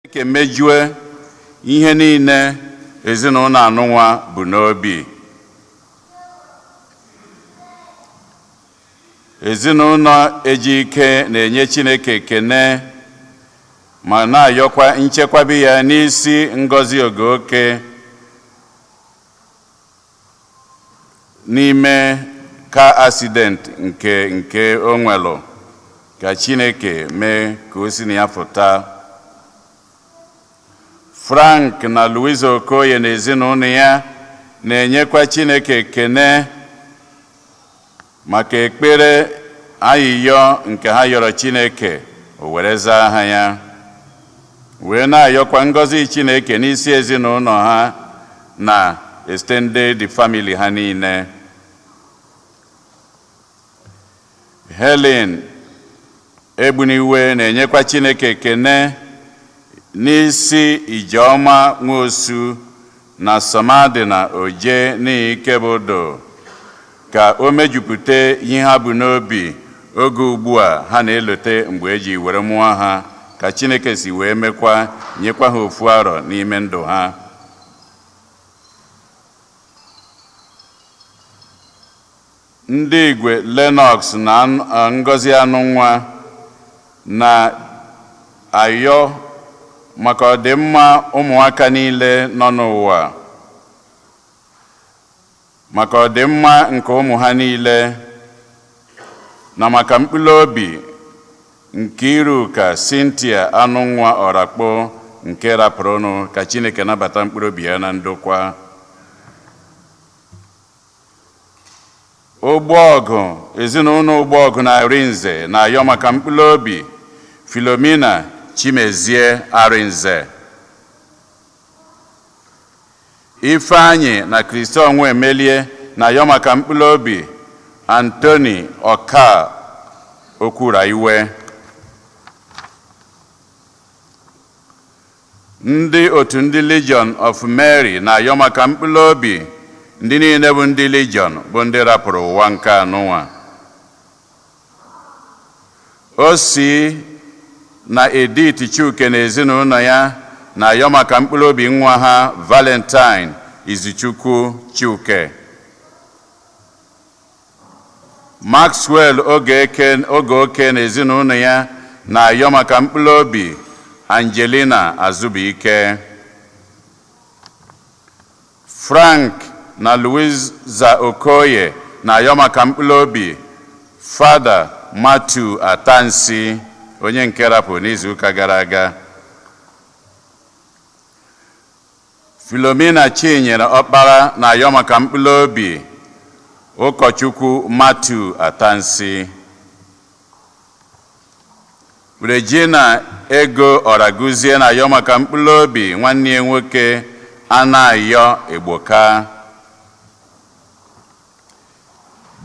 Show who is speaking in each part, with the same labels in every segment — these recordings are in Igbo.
Speaker 1: Chineke mejue ihe niile ezinụlọ anụnwa bụ n'obi. Ezinụlọ Ejike na-enye Chineke ekene ma na-ayọkwa nchekwabi ya n'isi Ngozi Ogoke n'ime car accident nke o nwelụ, ka Chineke mee ka o si na ya fụta. Frank na Louisa Okoye na ezinụlọ ya na-enyekwa Chineke ekene maka ekpere ayịyọ nke ha yọrọ Chineke, o were zaa ha ya, wee na-ayọkwa ngọzi Chineke n'isi ezinụlọ ha na extended family ha niile. Helen Egbuniwe na-enyekwa Chineke ekene n'isi Ijeọma Nwosu na Somadina Oje n'Ikebodo ka o mejupụta ihe ha bụ n'obi oge ugbu a ha na-elote mgbe eji were mụọ ha, ka Chineke si wee mekwa nyekwa ha ofu arọ n'ime ndụ ha. Ndị Igwe Lennox na Ngozi Anụnwa na-ayọ maka ọdịmma ụmụaka niile nọ n'ụwa, maka ọdịmma nke ụmụ ha niile, na maka mkpụrụ obi Nkiruka Cynthia Anụnwa Ọrakpo nke rapụrụnụ, ka Chineke nabata mkpụrụ obi ya na ndokwa. Ogbuọgụ ezinụlọ Ogbuọgụ na Arinze na-ayọ maka mkpụrụ obi Philomena Chimezie Arinze. Ifeanyị na Kristi Onwuemelie na-ayọ maka mkpụrụ obi Anthony Ọka Okwuraiwe. Ndị otu ndị Legion of Mary na-ayọ maka mkpụrụ obi ndị niile bụ ndị Legion bụ ndị rapụrụ ụwa nke anụnwa. Osi na Edith Chuke na ezinụlọ ya na-ayọ maka mkpụrụ obi nwa ha Valentine Izuchukwu Chuke. Maxwell Ogeoke na ezinụlọ ya na-ayọ maka mkpụrụ obi Angelina Azubike. Frank na Louisa Okoye na-ayọ maka mkpụrụ obi Fada Matthew Atansi, onye nke rapụ n'izuụka gara aga. Philomena Chinyere Ọkpara na-ayọ maka mkpụrụ obi ụkọchukwu Matthew Atansi. Regina Ego Ọraguzie na-ayọ maka mkpụrụ obi nwanne ya nwoke Anayo Egboka.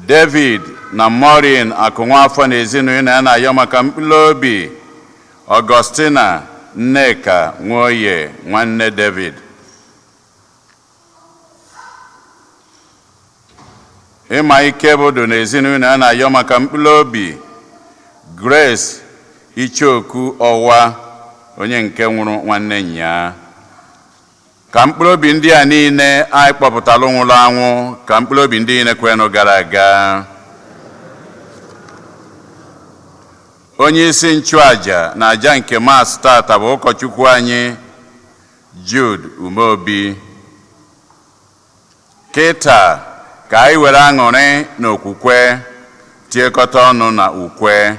Speaker 1: David na Maureen Akụnwafọ na ezinụlọ ya na-ayọ maka mkpụrụ obi Augustina Nneka Nwoye nwanne David. Ịma Ikebodo na ezinụlọ ya na-ayọ maka mkpụrụ obi Grace Ichoku Ọwa, onye nke nwụrụ nwanne nyaa. Ka mkpụrụ obi ndị a niile anyị kpọpụtara nwụrụ anwụ, ka mkpụrụ obi ndị niile kwenụ gara aga. Onye isi nchụaja na aja nke Mass tata bụ ụkọchukwu anyị Jude Umeobi. Kịta ka anyị were aṅụrị na okwukwe tiekọta ọnụ na ukwe.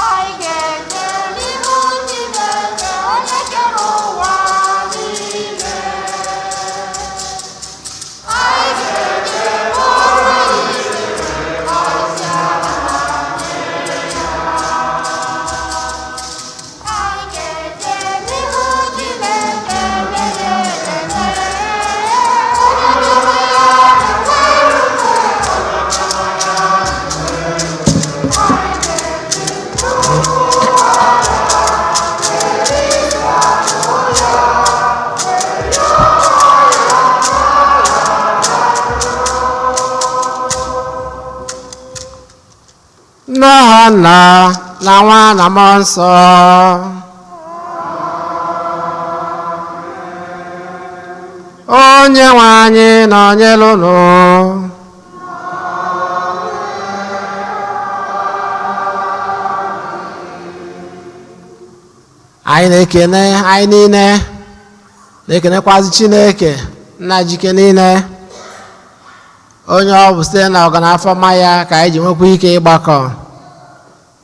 Speaker 2: Anyị ga-eje n'ihu Chineke onye kere ụwa niile. N'aha Nna na Nwa na Mmụọ Nsọ. Onye nwe anyị nọnyere unu. Anyị na-ekene anyị niile, na-ekenekwazi Chineke nna jike niile, onye ọ bụ site na ọganafọ ọma ya ka anyị ji nwekwa ike ịgbakọ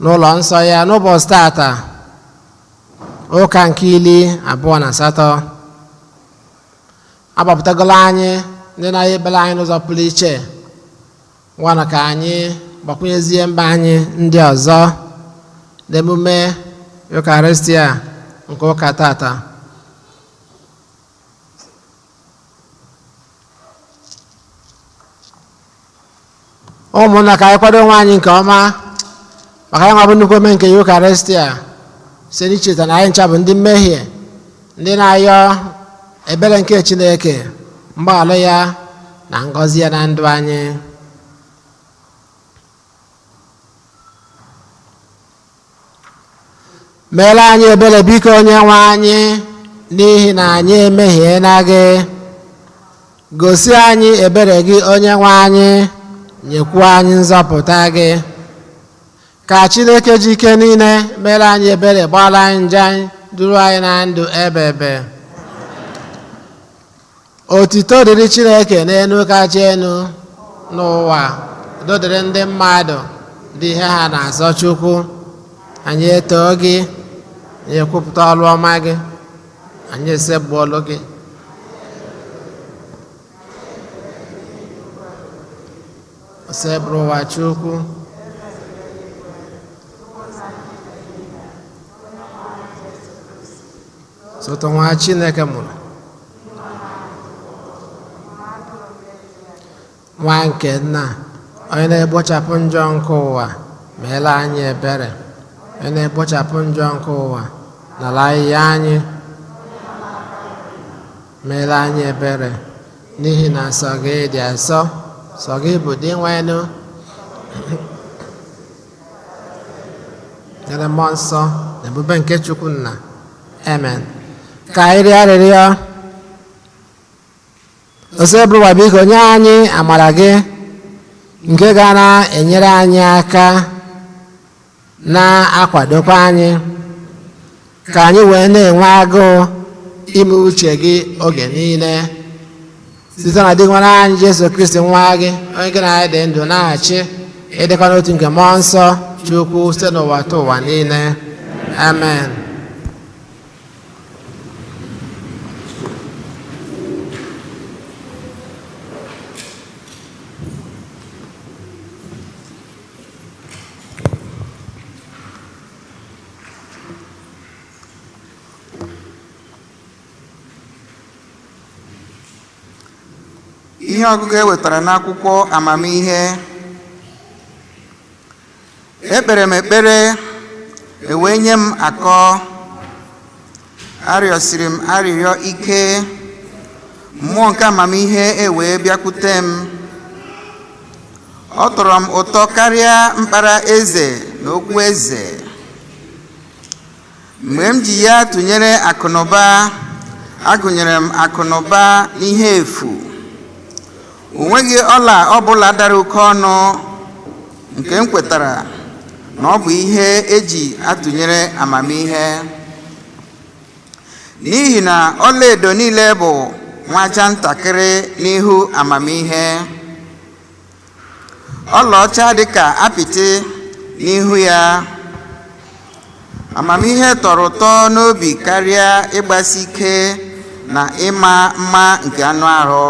Speaker 2: n'ụlọ nsọ ya n'ụbọchị tata, ụka nke 28. Agbapụtagolo anyị ndị na-ekpere anyị n'ụzọ pụrụ iche ngwanụ ka anyị gbakwunyezie mba anyị ndị ọzọ n'emume Eucharistia nke ụka tata. Ụmụnna, ka anyị kwado onwe anyị nke ọma maka ya nwa bụ nnukwu eme nke Eucharistia, site n'icheta na anyị ncha bụ ndị mmehie, ndị na-ayọ ebere nke Chineke, mgbaghara ya na ngọzi ya na ndụ anyị. Meere anyị ebere biko, onye nwe anyị, n'ihi na anyị emehiela gị. Gosi anyị ebere gị, onye nwe anyị, nyekwuo anyị nzọpụta gị. Ka Chineke ji ike niile mere anyị ebere, gbaghara anyị njọ anyị, duru anyị na ndụ ebe ebe. Otito dịrị Chineke n'elu kacha elu, n'ụwa udo dịrị ndị mmadụ dị ihe ha na-azọ. Chukwu, anyị etoo gị, anyị ekwupụta ọrụ ọma gị, anyị esegbuolu gị. Osebụrụ ụwa Chukwu, soto nwa Chineke mụrụ, nwa nke nna, onye na-egbochapụ njọ nke ụwa, meela anyị ebere. Onye na-ekpochapụ njọ nke ụwa, nara ahịhịa anyị, meela anyị ebere. N'ihi na sọ gị dị asọ, sọ gị bụ Dinwenụ, nyere Mmụọ Nsọ na ebube nke Chukwu Nna. Amen. Ka anyị rịọ arịrịọ. Osebụrụwa, biko nye anyị amara gị nke ga na-enyere anyị aka, na-akwadokwa anyị, ka anyị wee na-enwe agụụ ime uche gị oge niile, site na Dinwenụ anyị Jesu Kristi, nwa gị, onye gị na anyị dị ndụ na-achị, ịdịkọ n'otu nke Mmụọ Nsọ, Chukwu, site n'ụwa ta ụwa niile. Amen.
Speaker 3: Ihe ọgụgụ e wetara n'akwụkwọ Amamihe. Ekpere m ekpere, e wee nye m akọ. Arịọsiri m arịrịọ ike, mmụọ nke amamihe e wee bịakwute m. Ọ tọrọ m ụtọ karịa mkpara eze na okwu eze. Mgbe m ji ya tụnyere akụnụba, agụnyere m akụnụba n'ihe efu. O nweghị ọla ọbụla dara oke ọnụ nke m kwetara na ọ bụ ihe eji atụnyere amamihe, n'ihi na ọlaedo niile bụ nwaja ntakịrị n'ihu amamihe, ọlaọcha dịka apịtị n'ihu ya. Amamihe tọrọ ụtọ n'obi karịa ịgbasi ike na ịma mma nke anụ ahụ.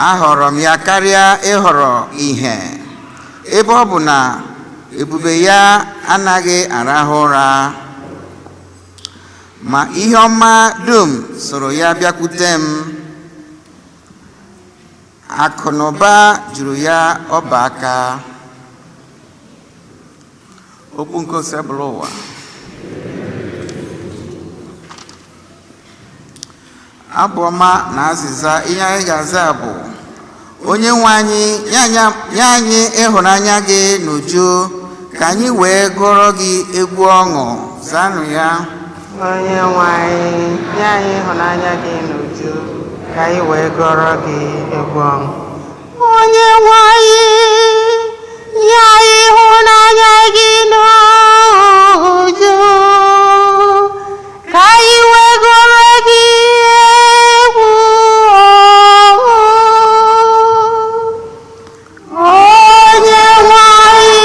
Speaker 3: Ahọrọ m ya karịa ịhọrọ ihe, ebe ọ bụ na ebube ya anaghị arahụ ụra, ma ihe ọma dum soro ya bịakwute m. Akụ na ụba juru ya ọba aka. Okwu nke Osebụlụwa. Abụ ọma na azịza. Ihe anyị ga-aza bụ: Onye nwe anyị, nye anyị ịhụnanya gị n'uju, ka anyị wee gụọrọ gị egwu ọṅụ. Zanụ ya.
Speaker 4: Onye nwe anyị, nye anyị ịhụnanya gị n'uju, ka anyị wee gụọrọ gị egwu ọṅụ. Onye nwe anyị, nye anyị ịhụnanya gị n'uju, ka anyị wee gụọrọ gị egwu ọṅụ. Onye nwe anyị,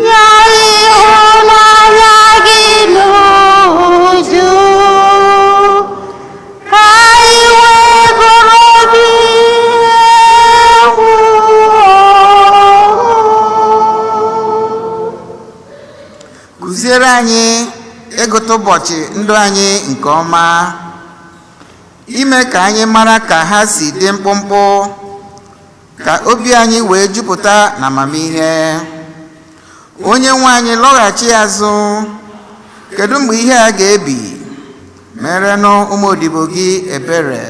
Speaker 4: nye anyị ịhụnanya gị n'uju, ka anyị wee gụọrọ gị egwu ọṅụ.
Speaker 3: Kụziere anyị ịgụta ụbọchị ndụ anyị nke ọma, ime ka anyị mara ka ha si dị mkpụmkpụ, ka obi anyị wee jupụta na amamihe. Onye nwe anyị, lọghachi azụ. Kedu mgbe ihe a ga-ebi? Merenụ ụmụ odibo gị ebere.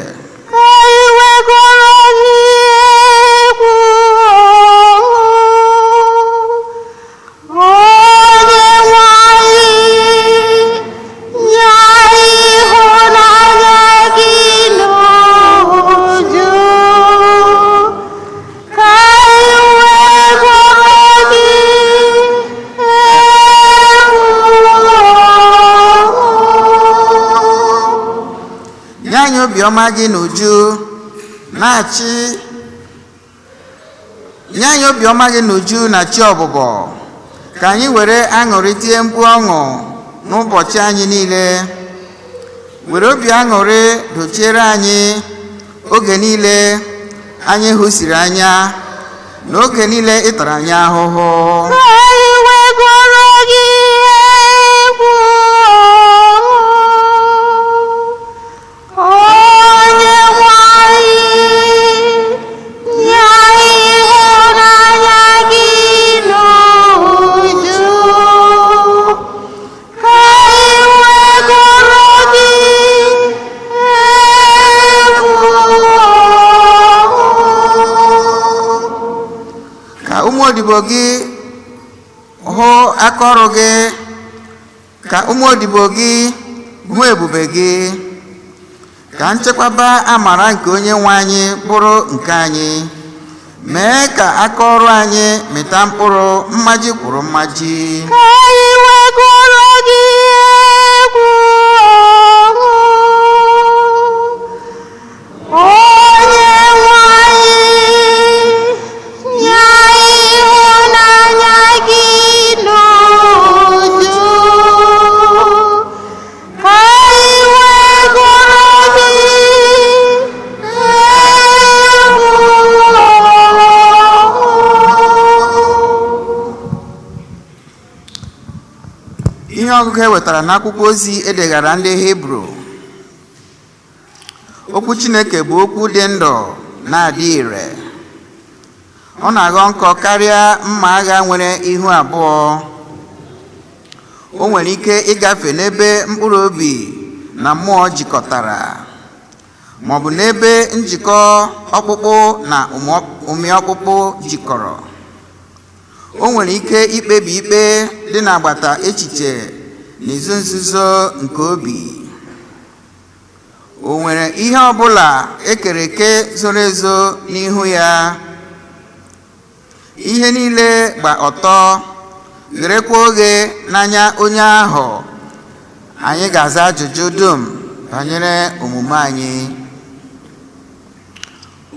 Speaker 4: Ka anyị wee gụọrọ gị egwu ọṅụ. Onye nwe anyị, nye anyị ịhụnanya gị n'uju, ka anyị wee gụọrọ gị egwu ọṅụ.
Speaker 3: Nye anyị obiọma gị n'uju na-achị, nye anyị obiọma gị n'uju na chi ọbụbọ, ka anyị were aṅụrị tie mkpu ọṅụ n'ụbọchị anyị niile, were obi aṅụrị dochiere anyị oge niile anyị hụsiri anya na oge niile ị tara anyị ahụhụ.
Speaker 4: Ka anyị wee gụọrọ gị egwu ọṅụ. Onye nwe anyị, nye anyị ịhụnanya gị n'uju, ka anyị wee gụọrọ gị egwu ọṅụ.
Speaker 3: Ka ụmụ odibo gị hụ aka ọrụ gị, ka ụmụ odibo gị hụ ebube gị, ka nchekwaba amara nke onye nwe anyị bụrụ nke anyị. Mee ka aka ọrụ anyị mịta mkpụrụ mmaji kwuru mmaji.
Speaker 4: Ka anyị wee gụọrọ gị egwu ọṅụ. Onye nwe anyị, nye anyị ịhụnanya gị n'uju, ka anyị wee gụọrọ gị egwu ọṅụ.
Speaker 3: Ihe ọgụgụ e wetara n'akwụkwọ ozi edegara ndị Hibru. Okwu Chineke bụ okwu dị ndụ na-adị ire. Ọ na-aghọ nkọ karịa mma agha nwere ihu abụọ. O nwere ike ịgafe n'ebe mkpụrụ obi na mmụọ jikọtara, ma ọ bụ n'ebe njikọ ọkpụkpụ na ụmị ọkpụkpụ jikọrọ. O nwere ike ikpebi ikpe dị n'agbata echiche na izu nzuzo nke obi. O nwere ihe ọbụla ekere eke zoro ezo n'ihu ya. Ihe niile gba ọtọ, gherekwa oghe n'anya onye ahụ anyị ga-aza ajụjụ dum banyere omume anyị.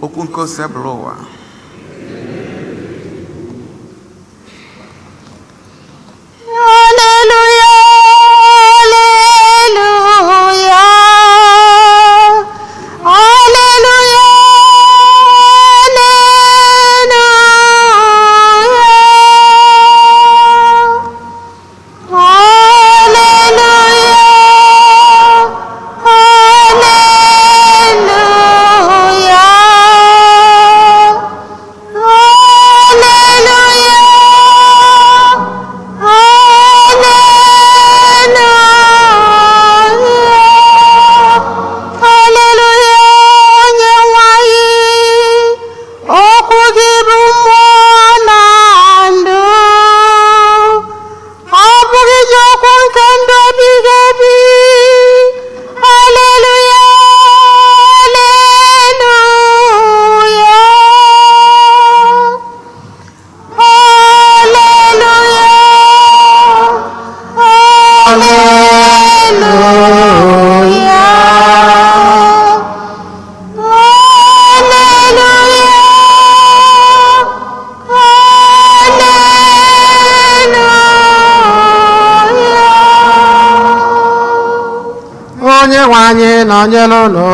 Speaker 3: Okwu nke Osebụlụwa.
Speaker 4: Alleluia, alleluia, alleluia, alleluia, alleluia, alleluia.
Speaker 2: Onye nwe anyị nọnyere unu.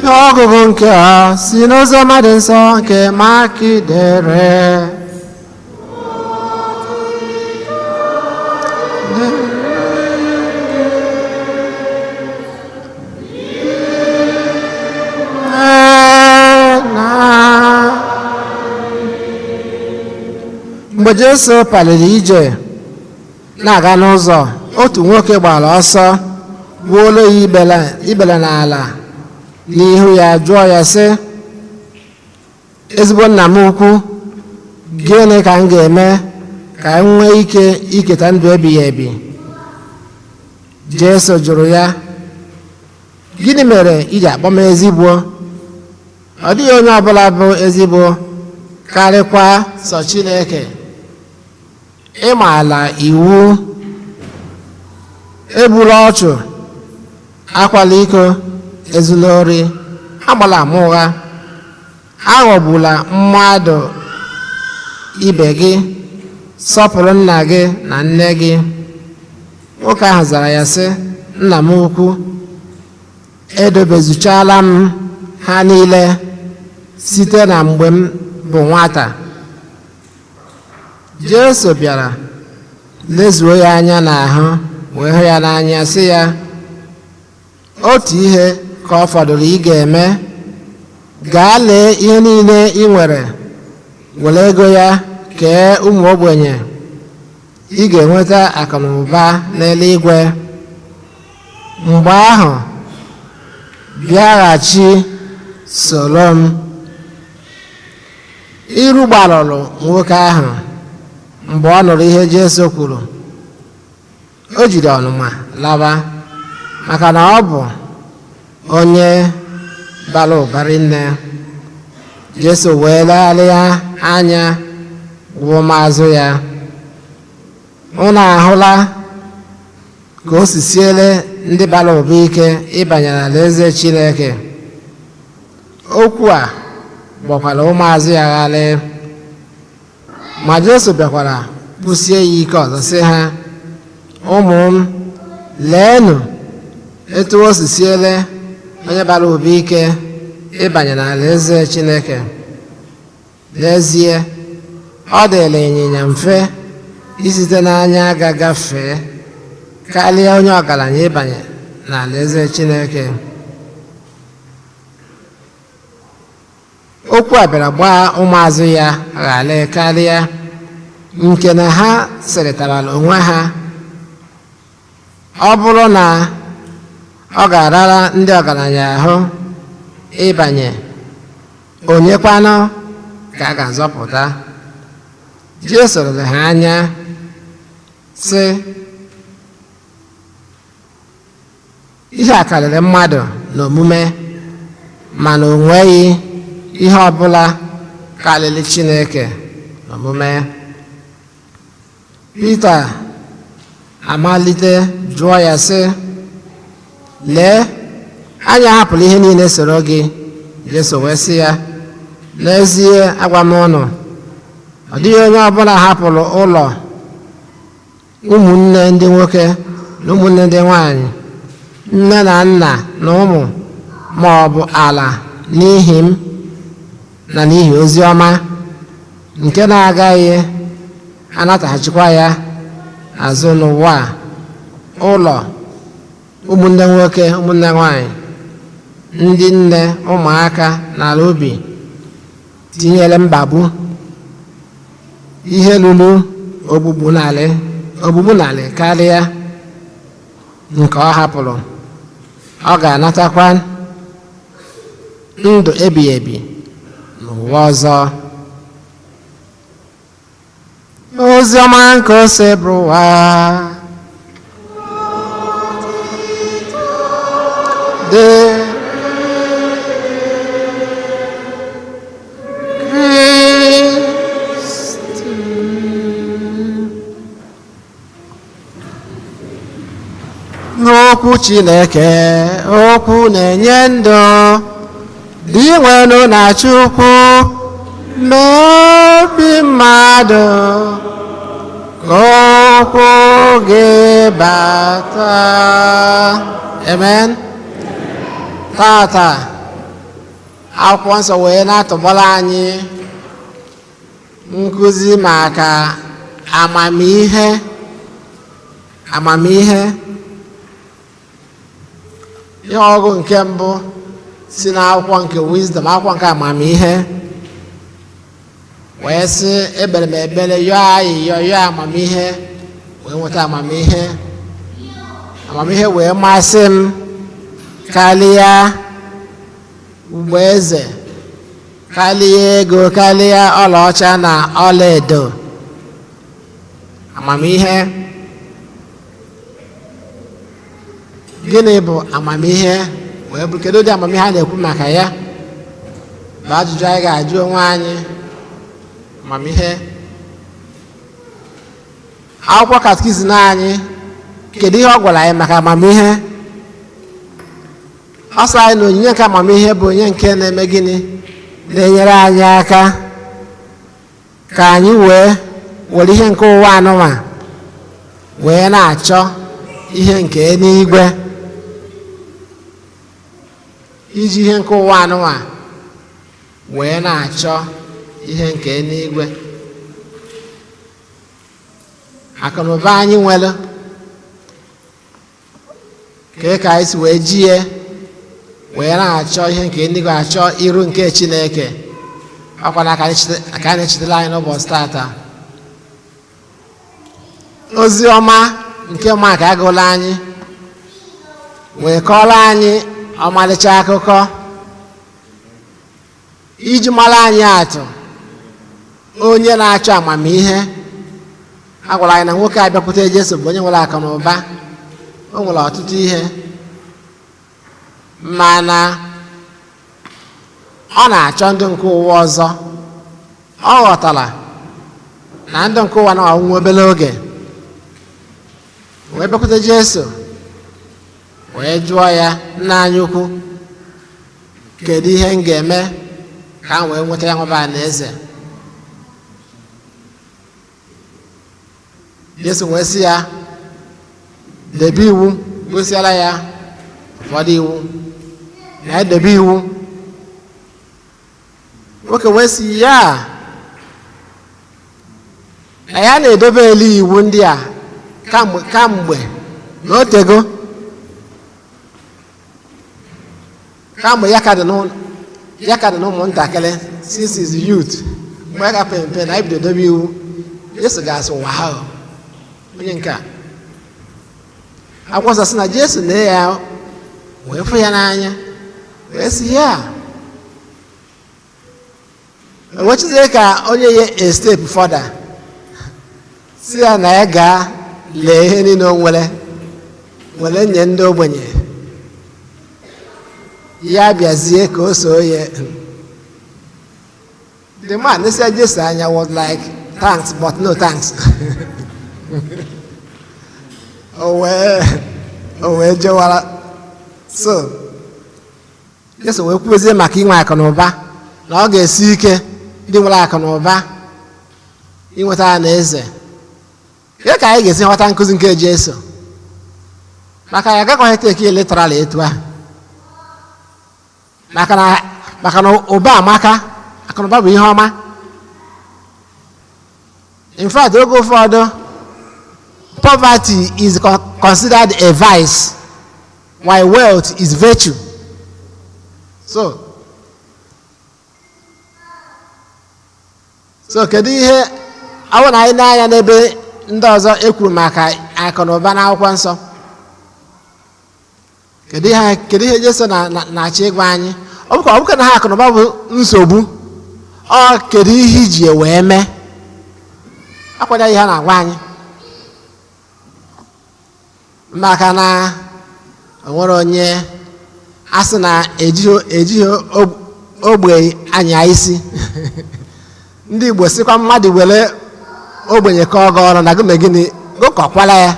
Speaker 2: Ihe ọgụgụ nke a si n'Oziọma dị nsọ nke Mak dere. Mgbe Jesu paliri ije na-aga n'ụzọ, otu nwoke gbara ọsọ gbuola ya ibele n'ala n'ihu ya, jụọ ya sị, ezigbo nna m ukwu, gịnị ka m ga-eme ka m nwee ike iketa ndụ ebighị ebi? Jesu jụrụ ya, gịnị mere i ji akpọ m ezigbo? Ọ dịghị onye ọbụla bụ ezigbo karịkwa sọ Chineke. Ị maala iwu: egbula ọchụ, akwala iko, ezula ori, agbala ama ụgha, aghọgbula mmadụ ibe gị, sọpụrụ nna gị na nne gị. Nwoke ahụ zara ya sị, nna m ukwu, edobezuchala m ha niile site na mgbe m bụ nwata. Jesu bịara lezuo ya anya n'ahụ wee hụ ya n'anya, sị ya, otu ihe ka ọ fọdụrụ ị ga-eme, gaa lee ihe niile ị nwere, were ego ya kee ụmụ ogbenye, ị ga-enweta akụnụba n'eluigwe. Mgbe ahụ bịaghachi soro m. Iru gbarụrụ nwoke ahụ mgbe ọ nụrụ ihe Jesu kwuru. O jiri ọnụma laba, maka na ọ bụ onye bara ụba rinne. Jesu wee legharịa anya gwụ ụmụazụ ya, unu ahụla ka o si siele ndị bara ụba ike ịbanye n'alaeze Chineke. Okwu a gbakwara ụmụazụ ya gharị. Ma Jesu bịakwara kwụsie ya ike ọzọ sị ha, ụmụ m, leenụ etu o si siele onye bara ụba ike ịbanye n'alaeze Chineke. N'ezie, ọ dịrị ịnyịnya mfe isite n'anya aga gafee karịa onye ọgaranya ịbanye n'alaeze Chineke. Okwu a bịara gbaa ụmụazụ ya ghara karịa, nke na ha sịrịtara onwe ha, ọ bụrụ na ọ ga-arara ndị ọgaranya ahụ ịbanye, onyekwanụ ka a ga-azọpụta? Jesu lere ha anya sị, ihe a karịrị mmadụ n'omume, mana o nweghị ihe ọbụla karịrị Chineke n'omume. Pita amalite jụọ ya sị, lee, anyị ahapụla ihe niile soro gị. Jesu wee sị ya, n'ezie agwa m ụnụ, ọ dịghị onye ọbụla hapụrụ ụlọ, ụmụnne ndị nwoke na ụmụnne ndị nwanyị, nne na nna na ụmụ, ma ọ bụ ala n'ihi m na n'ihi ozi ọma, nke na-agaghị anataghachikwa ya azụ n'ụwa a, ụlọ, ụmụnne nwoke, ụmụnne nwanyị, ndị nne, ụmụaka na ala ubi, tinyere mkpagbu, ihe lụrụ ogbugbu narị karịa nke ọ hapụrụ, ọ ga-anatakwa ndụ ebighị ebi n'ụwa ọzọ. Ozi ọma nke Osebụrụwa. Dị Kristi. N'okwu Chineke, okwu na-enye ndụ, dị nwenụ na Chukwu. Mee obi mmadụ ka okwu gị bata. Amen. Tata akwụkwọ nsọ wee na-atọgbọrọ anyị nkụzi maka amamihe. Amamihe, ihe ọgụ nke mbụ si n'akwụkwọ nke Wisdom, akwụkwọ nke amamihe, wee sị: ekpere m ekpere, yọọ ayịyọ, yọọ amamihe, wee nweta amamihe. Amamihe wee masị m karịa ugbo eze, karịa ego, karịa ọlaọcha na ọlaedo. Amamihe, gịnị bụ amamihe? Wee bụ kedu ụdị amamihe a na-ekwu maka ya? Bụ ajụjụ anyị ga-ajụ onwe anyị. Amamihe, akwụkwọ katikizim anyị, kedu ihe ọ gwara anyị maka amamihe? Ọ sị anyị na onyinye nke amamihe bụ onye nke na-eme gịnị? Na-enyere anyị aka ka anyị wee were ihe nke ụwa anụnwa wee na-achọ ihe nke eluigwe. Iji ihe nke ụwa anụnwa wee na-achọ ihe nke eluigwe. Akụnụba anyị nwere, kee ka anyị si wee jie wee na-achọ ihe nke eluigwe, achọ iru nke Chineke? Ọkwa na ka anyị na-echetara anyị n'ụbọchị tata. Ozi ọma nke Mak agụla anyị wee kọọrọ anyị ọmalịcha akụkọ iji mara anyị atụ onye na-achọ amamihe. A gwara anyị na nwoke a bịakwute Jesu bụ onye nwere akụ na ụba. O nwere ọtụtụ ihe, mana ọ na-achọ ndụ nke ụwa ọzọ. Ọ ghọtara na ndụ nke ụwa na-anwụ obere oge, wee bịakwute Jesu wee jụọ ya: "Nna anyị ukwu, kedu ihe m ga-eme ka m wee nweta ya nwaba na eze?" Jesu wee sị ya debe iwu, gosiara ya ụfọdụ iwu na edebe iwu. Nwoke wee sị ya na ya na-edobe elu iwu ndị a kamgbe na otego, kamgbe ya ka dị n'ụmụntakịrị, since his youth, mgbe ya ka pe mpe na ebido dobe iwu. Jesu ga-asị, "Wow, onye nke a." Akwụkwọ nsọ sị na Jesu lee ya wee fụ ya n'anya, wee sị ya ewechizie ka onye ya a step further, si ya na ya gaa lee ihe niile o nwere, were nye ndị ogbenye, ya bịazie ka o soo ya. The man na-esi Jesu anya was like, "Thanks, but no thanks." O wee jewara. So Jesu wee kwuzie maka inwe akụ na ụba, na ọ ga-esi ike ndị nwere akụ na ụba inweta ya na eze ya. Ka anyị ga-esi ghọta nkụzi nke Jesu, maka ya agakwaghị take literal etu ahụ, maka na ụba amaka, akụnụba bụ ihe ọma. In fact, oge ụfọdụ poverty is considered a vice while wealth is virtue. So kedu ihe awụ na anyị na-anya n'ebe ndị ọzọ ekwuru maka akụnụba n'akwụkwọ nsọ? Kedu ihe Jesu na-achọ ịgwa anyị? Ọ bụkwa na ha akụnụba bụ nsogbu, ọ kedu ihe iji wee mee? Akwado ihe a na-agwa anyị, maka na o nwere onye a sị na ejighị ogbe anya isi. Ndị Igbo sịkwa mmadụ were ogbenye kọọ gị ọrụ na gịnị gịnị, gụkọkwala ya,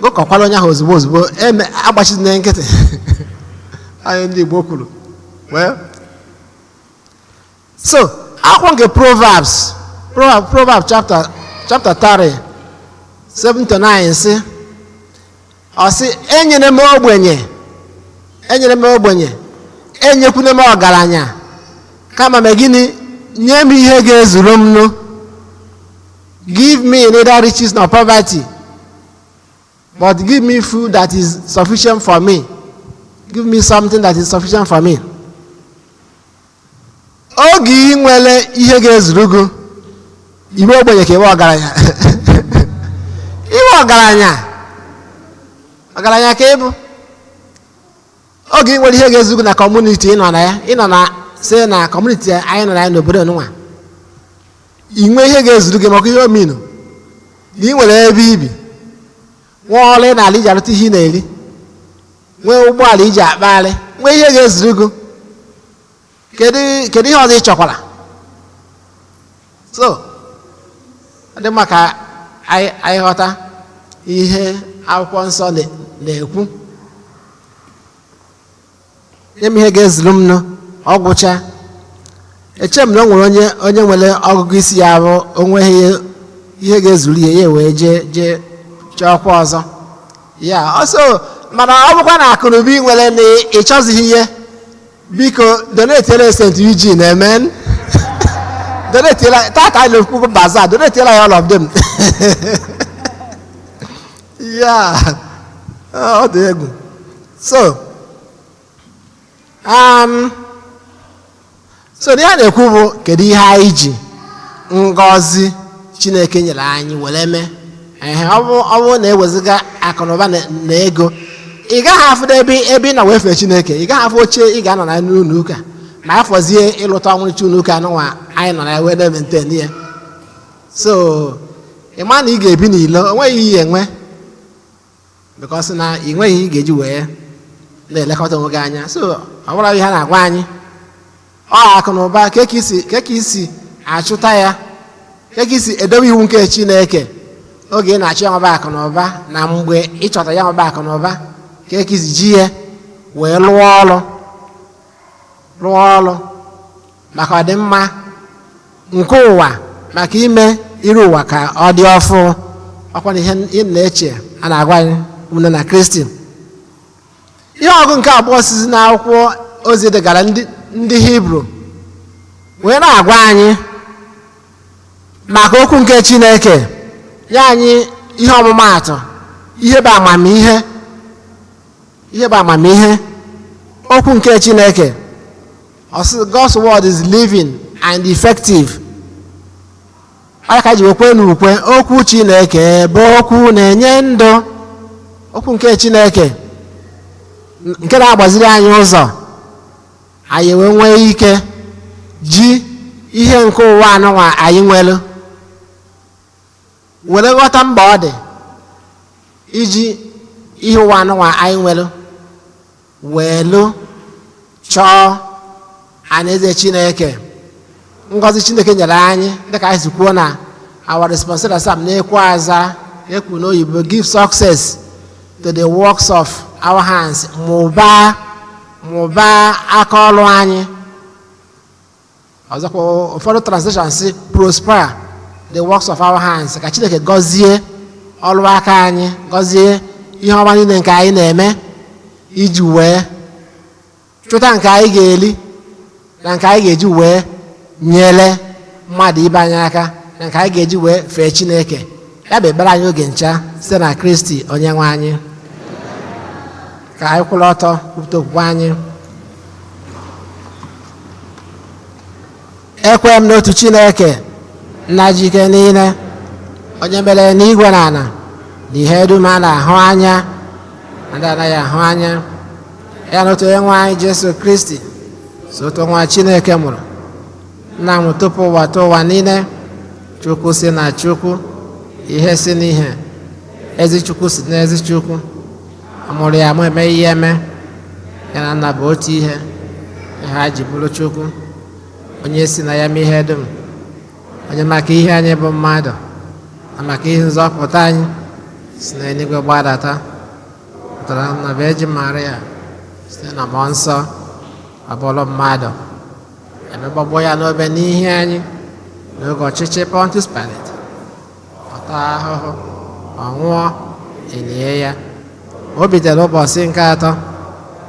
Speaker 2: gụkọkwala onye ahụ ozugbo ozugbo, eme agbachizina nkịtị. Anyị ndị Igbo kwuru. Well, so Akwụkwọ nke Proverbs, Proverbs chapter 30 7 to 9, sị, ọ sị, enyere m ogbenye, enyere m ogbenye, enyekwune m ọgaranya, kama me gịnị? Nye m ihe ga-ezuru m nụ. Give me neither riches nor poverty, but give me food that is sufficient for me. Give me something that is sufficient for me. Oge ị nwere ihe ga-ezuru gị, iwe ogbenye ka iwe ọgaranya, iwe ọgaranya, ọgaranya ka ịbụ. Oge ị nwere ihe ga-ezu gị na community ị nọ na ya, ị nọ na si na community anyị nọ na ya n'obodo nwa, ị nwee ihe ga-ezuru gị, maka ihe ominu na ị nwere ebe ibi, nwee ọrụ ị na-ala iji arụta ihe ị na-eri, nwee ụgbọala iji akpagharị, nwee ihe ga-ezuru gị, kedu ihe ọzọ ị chọkwara? So ọ dị mma ka anyị ghọta ihe akwụkwọ nsọ na-ekwu. Nye m ihe ga-ezuru m nụ, ọ gwụcha. Eche m na o nwere onye nwere ọgụgụ isi ya bụ onweghị ihe ga-ezuru ihe ya wee jee chọọkwa ọzọ ya ọsọ. Mana ọ bụkwa na akụnụba ị nwere na ị chọzighị ihe, biko donate St. Eugene. Amen. Donate tata anyị na-ekwu bazaar, donate ya all of them. Ya ọ dị egwu. So ihe a na-ekwu bụ, kedu ihe anyị ji ngọzi Chineke nyere anyị were mee? Ehe, ọ bụ na eweziga akụnụba na ego, ị gaghị afụ ebe ị nọ wee fee Chineke. Ị gaghị afụ oche ị ga-anọ na n'ụlọ ụka ma afọzie ịlụta ọnwụrịcha ụlọ ụka anụnwa anyị nọ na ya wee na-emaintain ya. So ị ma na ị ga-ebi n'ilo, onweghị ihe enwe, because na ị nweghị ihe ị ga-eji wee na-elekọta onwe gị anya. So ọ bụrụ ihe a na-agwa anyị, ọ akụ na ụba, ka isi achụta ya, ka isi edobe iwu nke Chineke oge ị na-achọ ya nwaba akụ na ụba, na mgbe ịchọta ya nwaba akụ na ụba, ka isi ji ya wee lụọ ọrụ maka ọdịmma nke ụwa, maka ime iru ụwa ka ọ dị ọfụ. Ọkwa na ihe ị na-eche a na-agwa anyị, ụmụnne na Kristi. Ihe ọgụ nke abụọ sizi n'akwụkwọ ozi degara ndị Hibru wee na-agwa anyị maka okwu nke Chineke ya, anyị ihe ọmụmaatụ, ihe bụ amamihe, ihe bụ amamihe okwu nke Chineke. Ọ sị, "God's word is living and effective." Ọ ka ji wekwe n'ukwe, okwu Chineke bụ okwu na-enye ndụ, okwu nke Chineke nke na-agbaziri anyị ụzọ anyị wee nwee ike ji ihe nke ụwa anụnwa anyị nwere were ghọta mba ọ dị iji ihe ụwa anụnwa anyị nwere wee lụ chọọ alaeze Chineke, ngọzi Chineke nyere anyị. Dịka anyị si kwuo na our responsibility sam na-ekwu aza ekwu n'oyibo, "Give success to the works of our hands." Mụbaa, mụbaa aka ọrụ anyị. Ọzọkwa, ụfọdụ translation si, "Prosper the works of our hands." Ka Chineke gọzie ọrụ aka anyị, gọzie ihe ọma niile nke anyị na-eme iji wee chụta nke anyị ga-eli na nke anyị ga-eji wee nyere mmadụ ibe anyị aka na nke anyị ga-eji wee fee Chineke. Ya bụ ekpere anyị oge ncha, site na Kristi onye nwe anyị. Ka anyị kwụrụ ọtọ kwupụta okwukwe anyị. Ekwe m n'otu Chineke, nna jike niile, onye mere n'igwe na ala na ihe dum a na-ahụ anya na ndị anaghị ahụ anya, ya na otu onye nwe anyị Jesu Kristi, so otu nwa Chineke mụrụ nna m tupu ụwa tụọ ụwa niile, Chukwu si na Chukwu, ihe si n'ihe, ezi Chukwu si na ezi Chukwu, a mụrụ ya mụ eme ihe eme, ya na nna bụ otu ihe, ihe ha ji bụrụ Chukwu, onye si na ya mee ihe dum, onye maka ihe anyị bụ mmadụ na maka ihe nzọpụta anyị si n'eluigwe gbadata, pụtara na Virgin Maria, site na mmụọ nsọ, ọ bụrụ mmadụ, Ebe ya n'obe n'ihi anyị n'oge ọchịchị Pontius Pilate, ọ taa ahụhụ, ọ nwụọ, elie ya. O bidoro ụbọchị nke atọ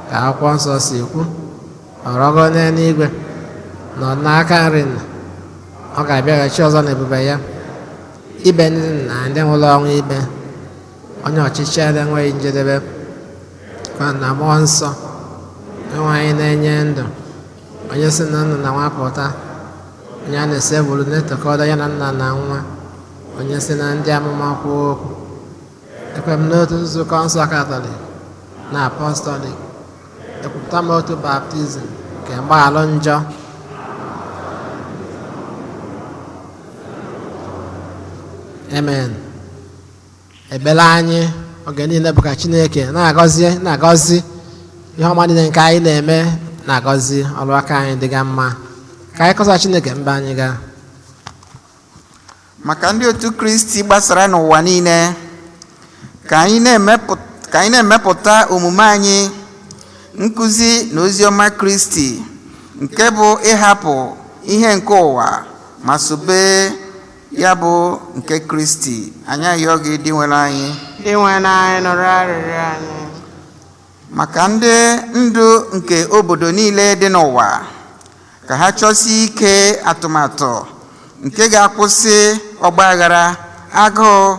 Speaker 2: ka akwụkwọ nsọ si kwu, ọ rọgo n'eluigwe, nọ n'aka nri nna. Ọ ga-abịaghachi ọzọ n'ebube ya, ibe ndị na ndị nwụrụ ọnwụ ikpe, onye ọchịchị ya na-enweghị njedebe. Kwa na mmụọ nsọ enwe anyị na-enye ndụ, onye si na nna na nwa pụta, onye a na-esebụrụ na-etokọdo ya na nna na nwa, onye si na ndị amụma kwuo okwu. Ekwe m n'otu nzukọ nsọ Katọlik na apọstọlik, ekwupụta m otu baptizim nke mgbaghalụ njọ. Amen. Ekpere anyị oge niile bụ ka Chineke na-agọzi na-agọzi ihe ọma niile nke anyị na-eme, na-agọzi ọrụ aka anyị dịga mma. Ka anyị kọsa Chineke mba anyị gaa.
Speaker 3: Maka ndị otu Kristi gbasara n'ụwa niile, ka anyị na-emepụta omume anyị, nkụzi na ozi ọma Kristi, nke bụ ịhapụ ihe nke ụwa ma sobe ya bụ nke Kristi. Anyị ayọ gị, dị nwere anyị.
Speaker 4: Dị nwere anyị, nụrụ arịrịọ anyị.
Speaker 3: Maka ndị ndu nke obodo niile dị n'ụwa, ka ha chọsie ike atụmatụ nke ga-akwụsị ọgba aghara, agụụ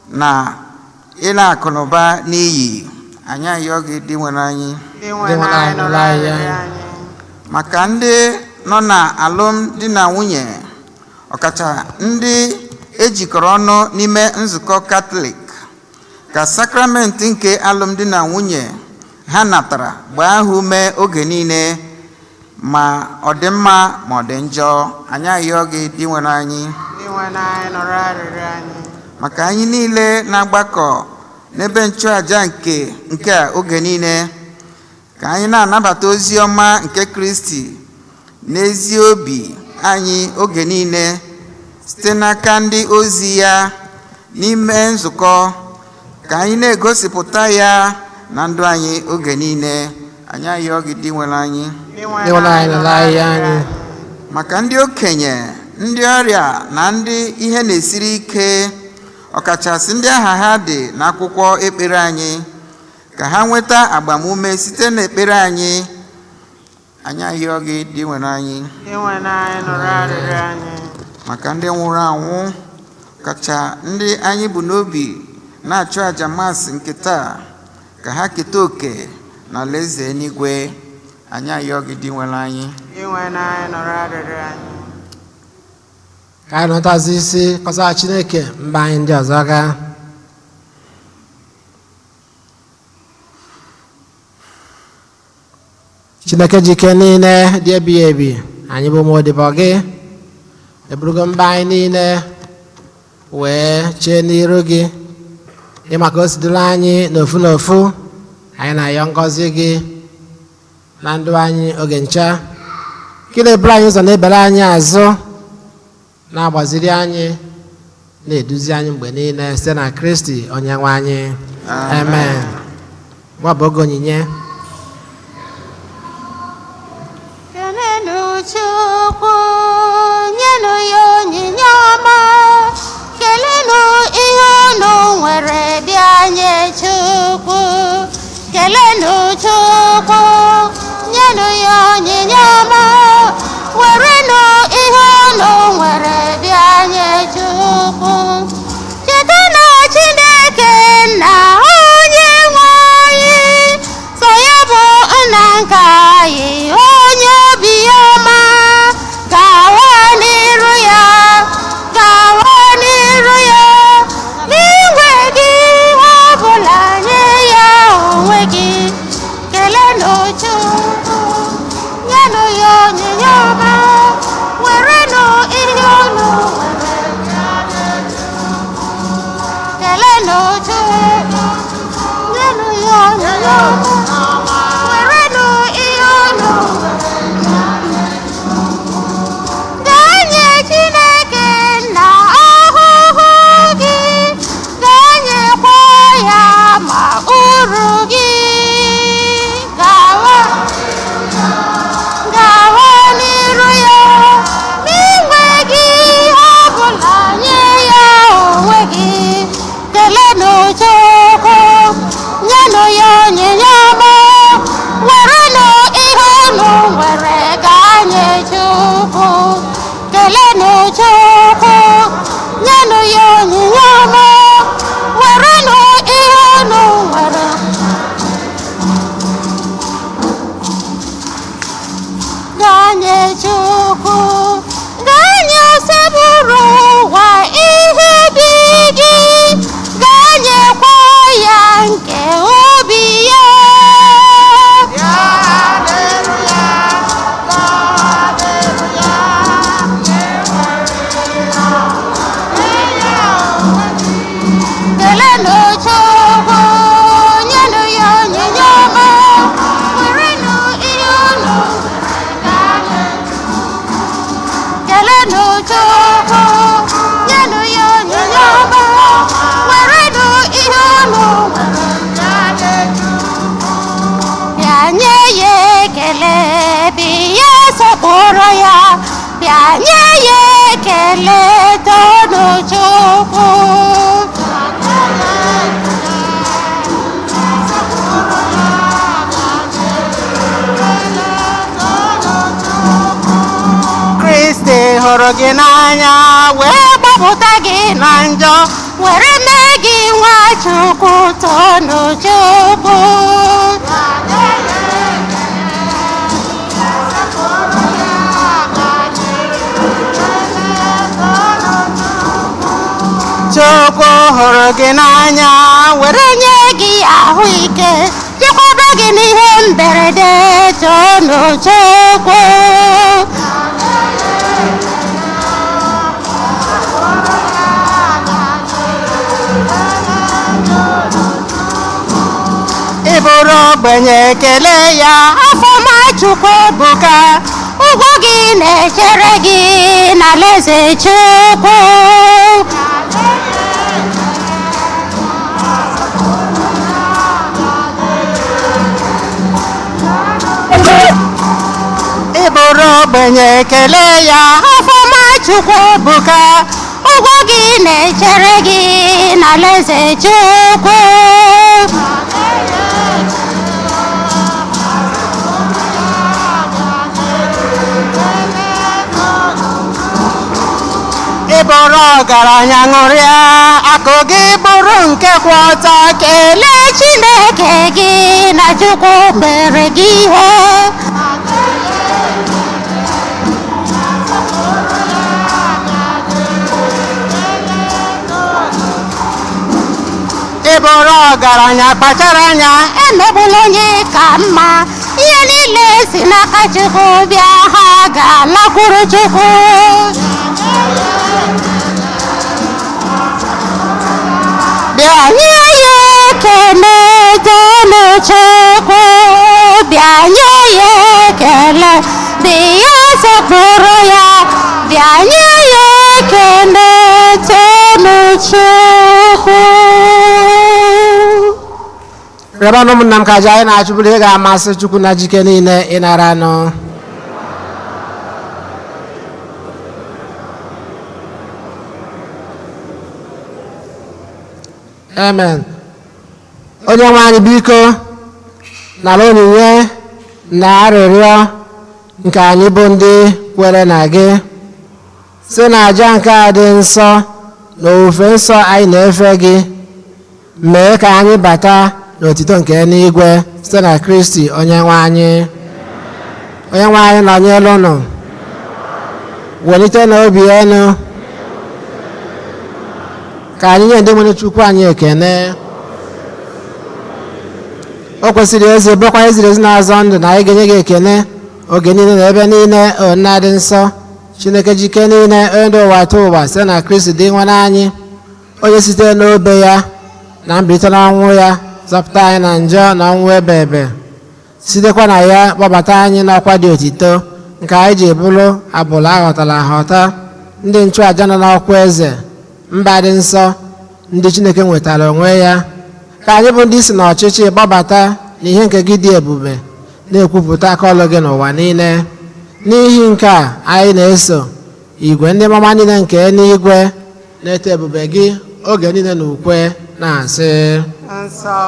Speaker 3: na ịla akụnụba n'iyi. Anyị ayọ gị, dị nwere anyị.
Speaker 4: Dị nwere anyị, nụrụ arịrịọ anyị.
Speaker 3: Maka ndị nọ na alụmdi na nwunye, ọkacha ndị ejikọrọ ọnụ n'ime nzukọ Katọlik, ka sakramenti nke alụmdi na nwunye ha natara gbaa ha ume oge niile, ma ọ dị mma ma ọ dị njọ. Anyị ayọ gị, dị nwere anyị.
Speaker 4: Dị nwere anyị, nụrụ arịrịọ anyị.
Speaker 3: Maka anyị niile na-agbakọ n'ebe nchụàja nke a oge niile, ka anyị na-anabata ozi ọma nke Kristi n'ezi obi anyị oge niile site n'aka ndị ozi ya n'ime nzukọ, ka anyị na-egosipụta ya na ndụ anyị oge niile. Anyị ayọ gị, dị nwere anyị.
Speaker 4: Dị
Speaker 2: nwere anyị, nụrụ arịrịọ anyị.
Speaker 3: Maka ndị okenye, ndị ọrịa na ndị ihe na-esiri ike, ọkachasị ndị aha ha dị n'akwụkwọ ekpere anyị, ka ha nweta agbamume site n'ekpere anyị. Anyị ayọ gị, dị nwere anyị.
Speaker 4: Dị nwere anyị, nụrụ arịrịọ anyị.
Speaker 3: Maka ndị nwụrụ anwụ, kacha ndị anyị bụ n'obi na-achụ àjà masị nke taa, ka ha keta òkè na alaeze eluigwe. Anyị ayọ gị, dị nwere anyị.
Speaker 4: Dị nwere anyị, nụrụ arịrịọ anyị.
Speaker 2: Ka anyị nọtazi isi kọsa Chineke mba anyị ndị ọzọ gaa. Chineke jike niile dị ebighị ebi, anyị bụ ụmụ odibo gị, eburugo mba anyị niile wee chee n'iru gị, ịma ka o si dịrị anyị n'ofu n'ofu. Anyị na-ayọ ngọzi gị na ndụ anyị oge ncha, ka ị na-eburu anyị ụzọ, na-ebere anyị azụ, na-agbaziri anyị, na-eduzi anyị mgbe niile, site na Kristi onye nwe anyị. Amen. Gwa bụ oge onyinye.
Speaker 4: Kelenu Chukwu, nyenụ ya onyinye ọma, kelenu ihe unu nwere bịa nye Chukwu. Kelenu Chukwu, nyenụ ya onyinye ọma, werenụ ihe unu nwere bịa nye Chukwu. Cheta na Chineke nna onye nwe anyị, so ya bụ nna nke anyị, onye obi ọma, gawa n'iru ya, gawa n'iru ya, n'inwe gị ihe ọbụla nye ya onwe gị. Kelenụ Chukwu, nyenụ ya onyinye ọma, werenụ ihe unu nwere bịa nye Chukwu. Kelenụ Chukwu, nyenụ ya onyinye ọma, werenụ ihe unu nwere bịa nye Chukwu. Gaa nye Chineke nna ahụhụ gị, gaa nyekwa ya ma uru gị. Gawa, gawa n'iru ya.
Speaker 5: ekele, bịa sọpụrụ ya, bịa nye ya ekele, tonu Chukwu.
Speaker 4: Kristi hụrụ gị n'anya
Speaker 5: wee gbapụta gị na njọ, were mee gị nwa Chukwu, tonu Chukwu.
Speaker 4: Chukwu hụrụ gị n'anya
Speaker 5: were nye gị ahụike, chekwaba gị n'ihe mberede, tonu Chukwu.
Speaker 4: Ị bụrụ ogbenye ekele ya,
Speaker 5: Afọma Chukwu ebuka, ụgwọ gị na-echere gị n'alaeze Chukwu.
Speaker 4: Ị bụrụ ogbenye ekele ya,
Speaker 5: Afọma Chukwu ebuka, ụgwọ gị na-echere gị n'alaeze Chukwu.
Speaker 4: Ị bụrụ ọgaranya ṅụrịa, akụ gị bụrụ nke kwụ ọtọ,
Speaker 5: Kelee Chineke gị na Chukwu mere gị ihe.
Speaker 4: Ị bụrụ ọgaranya kpachara anya,
Speaker 5: Emegbula onye ka mma, ihe niile si n'aka Chukwu bịa, ha ga-alakwuru Chukwu. Bịa nye ya ekele, tonu Chukwu, bịa nye ya ekele, bịa sọpụrụ ya, bịa nye ya ekele, tonu Chukwu.
Speaker 2: Rịọbanụ ụmụnna m ka aja anyị na-achụburu ihe ga-amasị Chukwu na jike niile ịnara anụ. Amen. Onye nwe anyị, biko nara onyinye na arịrịọ nke anyị bụ ndị kwere na gị, si na aja nke a dị nsọ na ofufe nsọ anyị na-efe gị, mee ka anyị bata n'otito nke eluigwe site na Kristi onye nwe anyị. Onye nwe anyị nọnyere unu. Welite na obi enu ka anyị nye ndị nwere Chukwu anyị ekene. O kwesịrị ezi, bụrụkwa eziri ezi na-azọ ndụ na anyị ga-enye gị ekene oge niile na ebe niile, o Nna dị nsọ, Chineke jike niile, onye dị ụwa tụ ụwa, site na Kristi dị nwe anyị, onye site n'obe ya na mbilite n'ọnwụ ya zọpụta anyị na njọ na ọnwụ ebe ebe, sitekwa na ya kpọbata anyị n'ọkwa dị otito nke anyị ji bụrụ agbụrụ aghọtara aghọta, ndị nchụàja nọ n'ọkwa eze, mba dị nsọ, ndị Chineke nwetara onwe ya, ka anyị bụ ndị si n'ọchịchị gbabata n'ihe nke gị dị ebube, na-ekwupụta aka ọlụ gị n'ụwa niile. N'ihi nke a anyị na-eso igwe ndị mama niile nke eluigwe na-eto ebube gị oge niile na ukwe na-asị:
Speaker 4: Nsọ,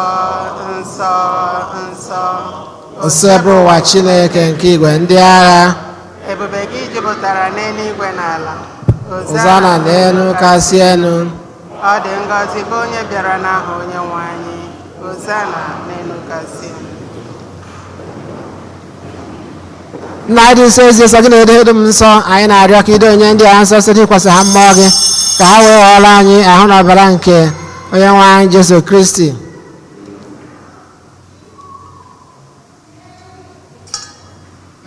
Speaker 4: nsọ, nsọ.
Speaker 2: Nsọ bụ ụwa Chineke nke igwe ndị agha.
Speaker 4: Ebube gị jupụtara n'eluigwe na ala.
Speaker 2: Hozana n'elu kasị elu.
Speaker 4: Ọ dị ngọzi bụ onye bịara n'aha onye nwe anyị. Hozana n'elu kasị elu.
Speaker 2: Nna dị nsọ, ezi nsọ gị na-edo edo m nsọ, anyị na-arịọ ka ido onye ndị a nsọ site ịkwasị ha mmụọ gị, ka ha wee ghọọrọ anyị ahụ na ọbara nke onye nwe anyị Jesu Kristi.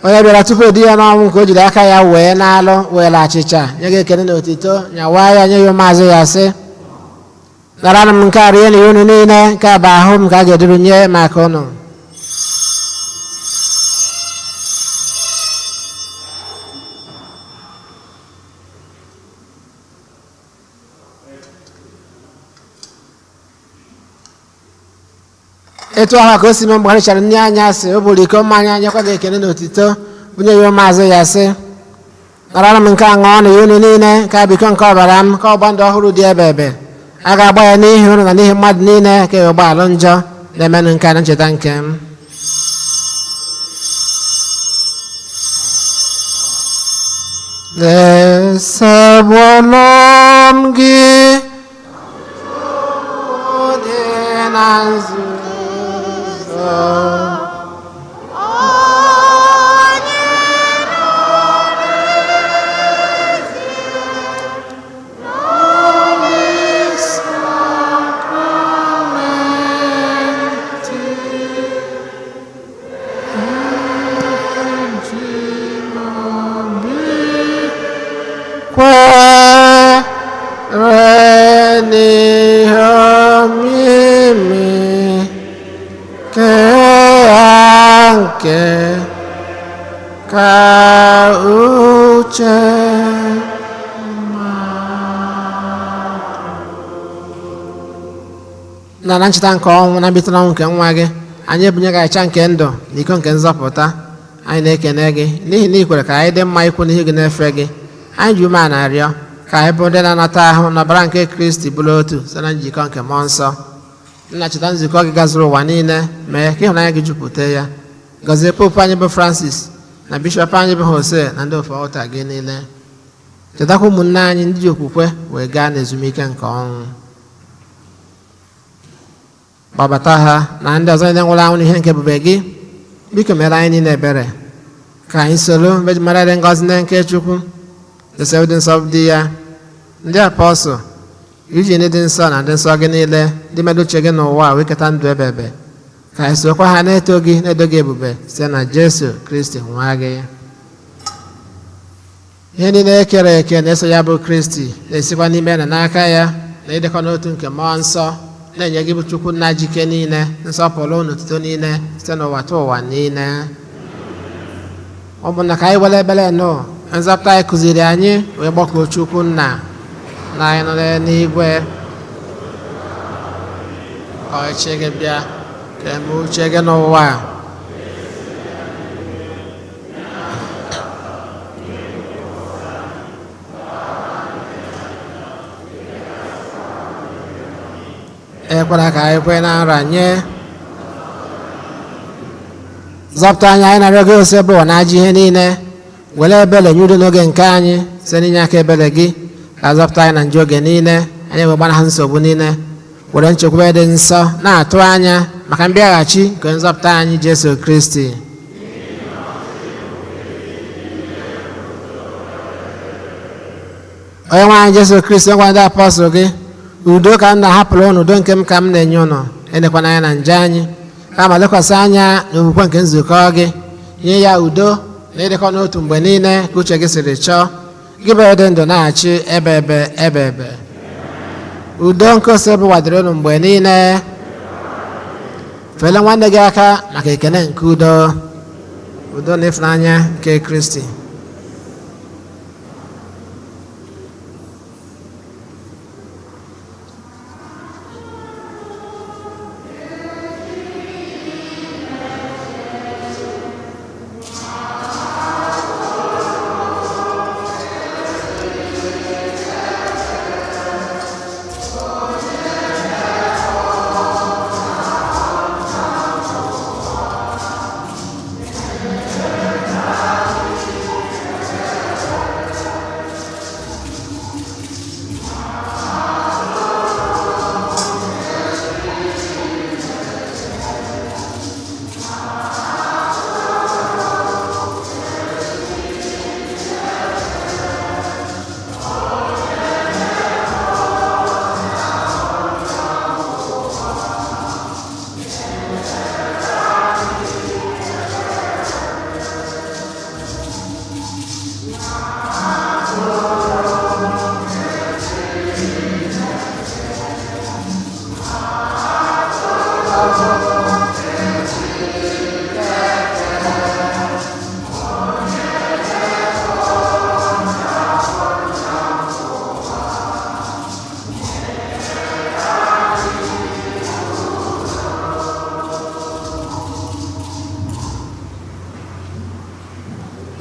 Speaker 2: Onye bịara tupu edi ya n'ọnwụ nke o jiri aka ya wee na-alụ, were achịcha nye gị ekele na otito, nyawa ya, nye ya ụmụazụ ya, sị: "Naranụ m nke a, rie na ya unu niile. Nke a bụ ahụ m ka a ga-eduru nye maka unu." Etu ahụ ka o si mee mgbe ha richara nri anyasị, o buru iko mmanya, nyekwa gị ekele na otito, bunye ya ụmụazụ ya, sị: "Narara m nke a ṅụọ na ya unu niile. Nke a bụ iko nke ọbara m, nke ọgba ndụ ọhụrụ dị ebe ebe. A ga-agba ya n'ihi unu na n'ihi mmadụ niile ka e wee alụ njọ. Na-emenụ nke a na ncheta nke m." Esebụla m gị dị na nzuzo.
Speaker 5: Onye nọ n'ezie n'obi
Speaker 2: Sakramenti eji m obi kwere n'ihe omimi nke ya, nke ka uche na na ncheta nke ọnwụ na mbilite n'ọnwụ nke nwa gị, anyị ebunye gị achịcha nke ndụ na iko nke nzọpụta. Anyị na-ekene gị n'ihi na ị kwere ka anyị dị mma ikwu n'ihu gị na-efe gị. Anyị ji umeala arịọ ka anyị bụ ndị na-anata ahụ na ọbara nke Kristi bụrụ otu site na njikọ nke mmụọ nsọ. Nna, cheta nzukọ gị gazuru ụwa niile, mee ka ịhụnanya gị jupụta ya. Gọzie Popu anyị bụ Francis, na bishọp anyị bụ Jose, na ndị ofe ọta gị niile. Chetakwa ụmụnne anyị ndị ji okwukwe wee gaa n'ezumike nke ọnwụ. Gbabata ha na ndị ọzọ niile nwụrụ anwụ n'ihe nke ebube gị. Biko mere anyị niile ebere, ka anyị soro Virgin Maria dị ngọzi, nne nke Chukwu, Josef dị nsọ dị ya, ndị apọstụl, iji ndị dị nsọ na ndị nsọ gị niile ndị mere uche gị n'ụwa wee keta ndụ ebe ebe, ka anyị sorokwa ha na-eto gị, na-edo gị ebube, site na Jesu Kristi nwa gị. Ihe niile e kere eke na-eso ya bụ Kristi, na-esikwa n'ime na n'aka ya na ịdịkọ n'otu nke mmụọ nsọ, na-enye gị bụ Chukwu nna jike niile nsọpụrụ na otuto niile site n'ụwa tụ ụwa niile. Ụmụnna, ka anyị were ebere nụ nzọpụta anyị kụziri anyị wee gbakọọ Chukwu nna na anyị nọ n'eluigwe. Ka ọchịchị gị bịa, ka eme uche gị n'ụwa ekwela ka anyị kwee na nranye. Zọpụta anyị, anyị na-arịọ gị, ose bụ na ajọ ihe niile. Were ebere nye udo n'oge nke anyị. Site n'inye aka ebere gị, ka zọpụta anyị na njọ oge niile, anyị wee gbanaha nsogbu niile, were nchekwube dị nsọ na-atụ anya maka mbịaghachi nke nzọpụta anyị Jesu Kristi. Onye nwe anyị Jesu Kristi, ngwa ndị apọstụl gị: "Udo ka m na-ahapụrụ ụnụ, udo nke m ka m na-enye ụnụ. Elekwana anya na nje anyị, kama lekwasị anya n'okwukwe nke nzukọ gị. Nye ya udo na ịdịkọ n'otu mgbe niile ka uche gị siri chọọ. Gị bụ dị ndụ na-achị ebe ebe ebe ebe." Udo nke ose bụ wadoro unu mgbe niile. Fele nwanne gị aka maka ekele nke udo. Udo na ịfụnanya nke Kristi.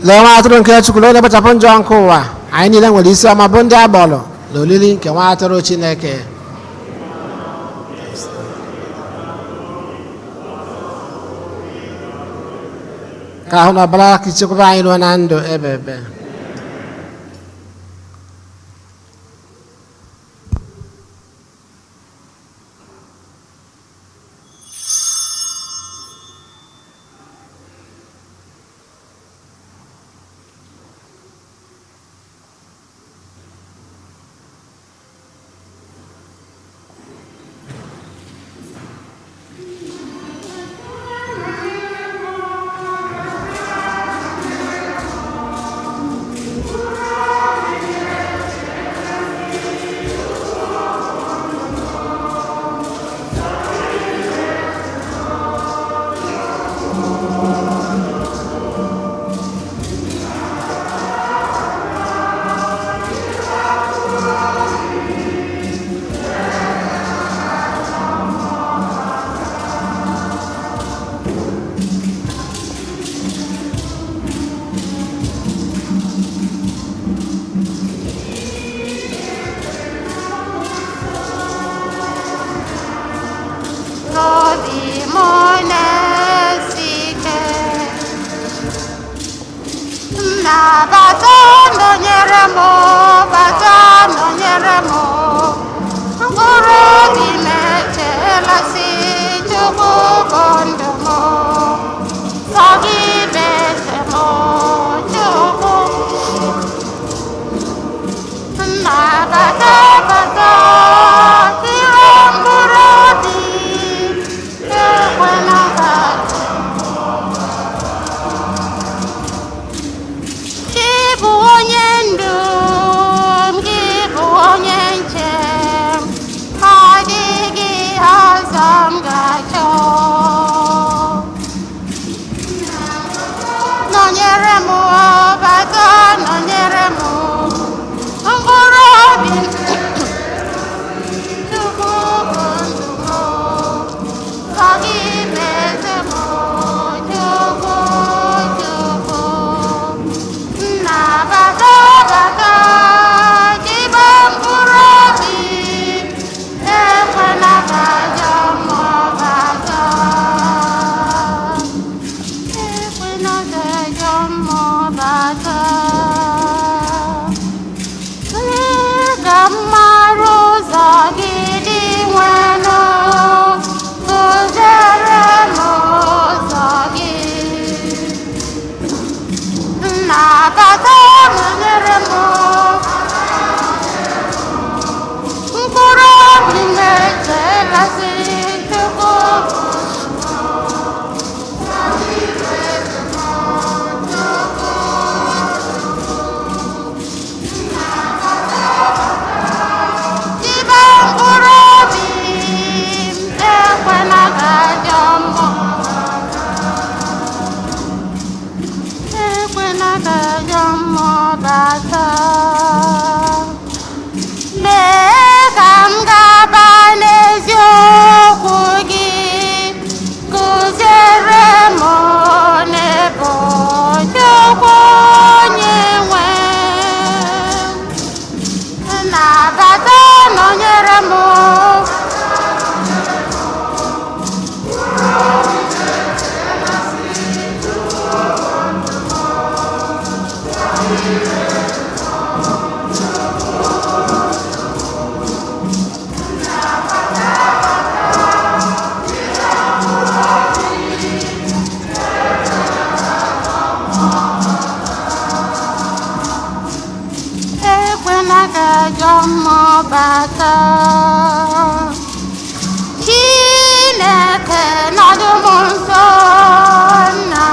Speaker 2: Lee nwa atụrụ nke Chukwu na onye na-ekpochapụ njọ nke ụwa. Anyị niile nwere isi ọma bụ ndị agbọrọ na olili nke nwa atụrụ Chineke. Ka ahụ na ọbara ka chekwaba anyị ruo na ndụ ebe ebe.
Speaker 5: Obi m na-esi ike, nnabata nọnyere m, bata nọnyere m, mkpụrụ obi m echeela sị Chukwu bụ ndụ m, sọ gị bụ eze m, Chukwu. Nnabata bata tiri mkpụrụ obi ekwela ka Gị bụ onye ndu m, gị bụ onye nche m, ọ dịghị ọzọ m ga-achọ. Nọnyere m, bata nọnyere m, mkpụrụ obi m, Chukwu bụ ndụ m, sọ gị bụ eze m, Chukwu, Chukwu. Nnabata bata jebe mkpụrụ obi, ekwela ka ajọ mmụọ bata. Ekwela ka ajọ mmụọ bata. Mee ka m mara ụzọ gị dị nwenụ, kụziere m ụzọ gị. Nnabata nọnyere m, mkpụrụ obi m echeela sị Chukwu. Jibe mkpụrụ obi m, ekwela ka ajọ mmụọ, ekwela ka ajọ mmụọ bata. Mee ka m gaba n'eziokwu gị, kụziere m n'ebe Chukwu onye nwe m. Nnabata nọnyere m, ekwela ka ajọ mmụọ bata. Chineke nọdụ m nso, nna.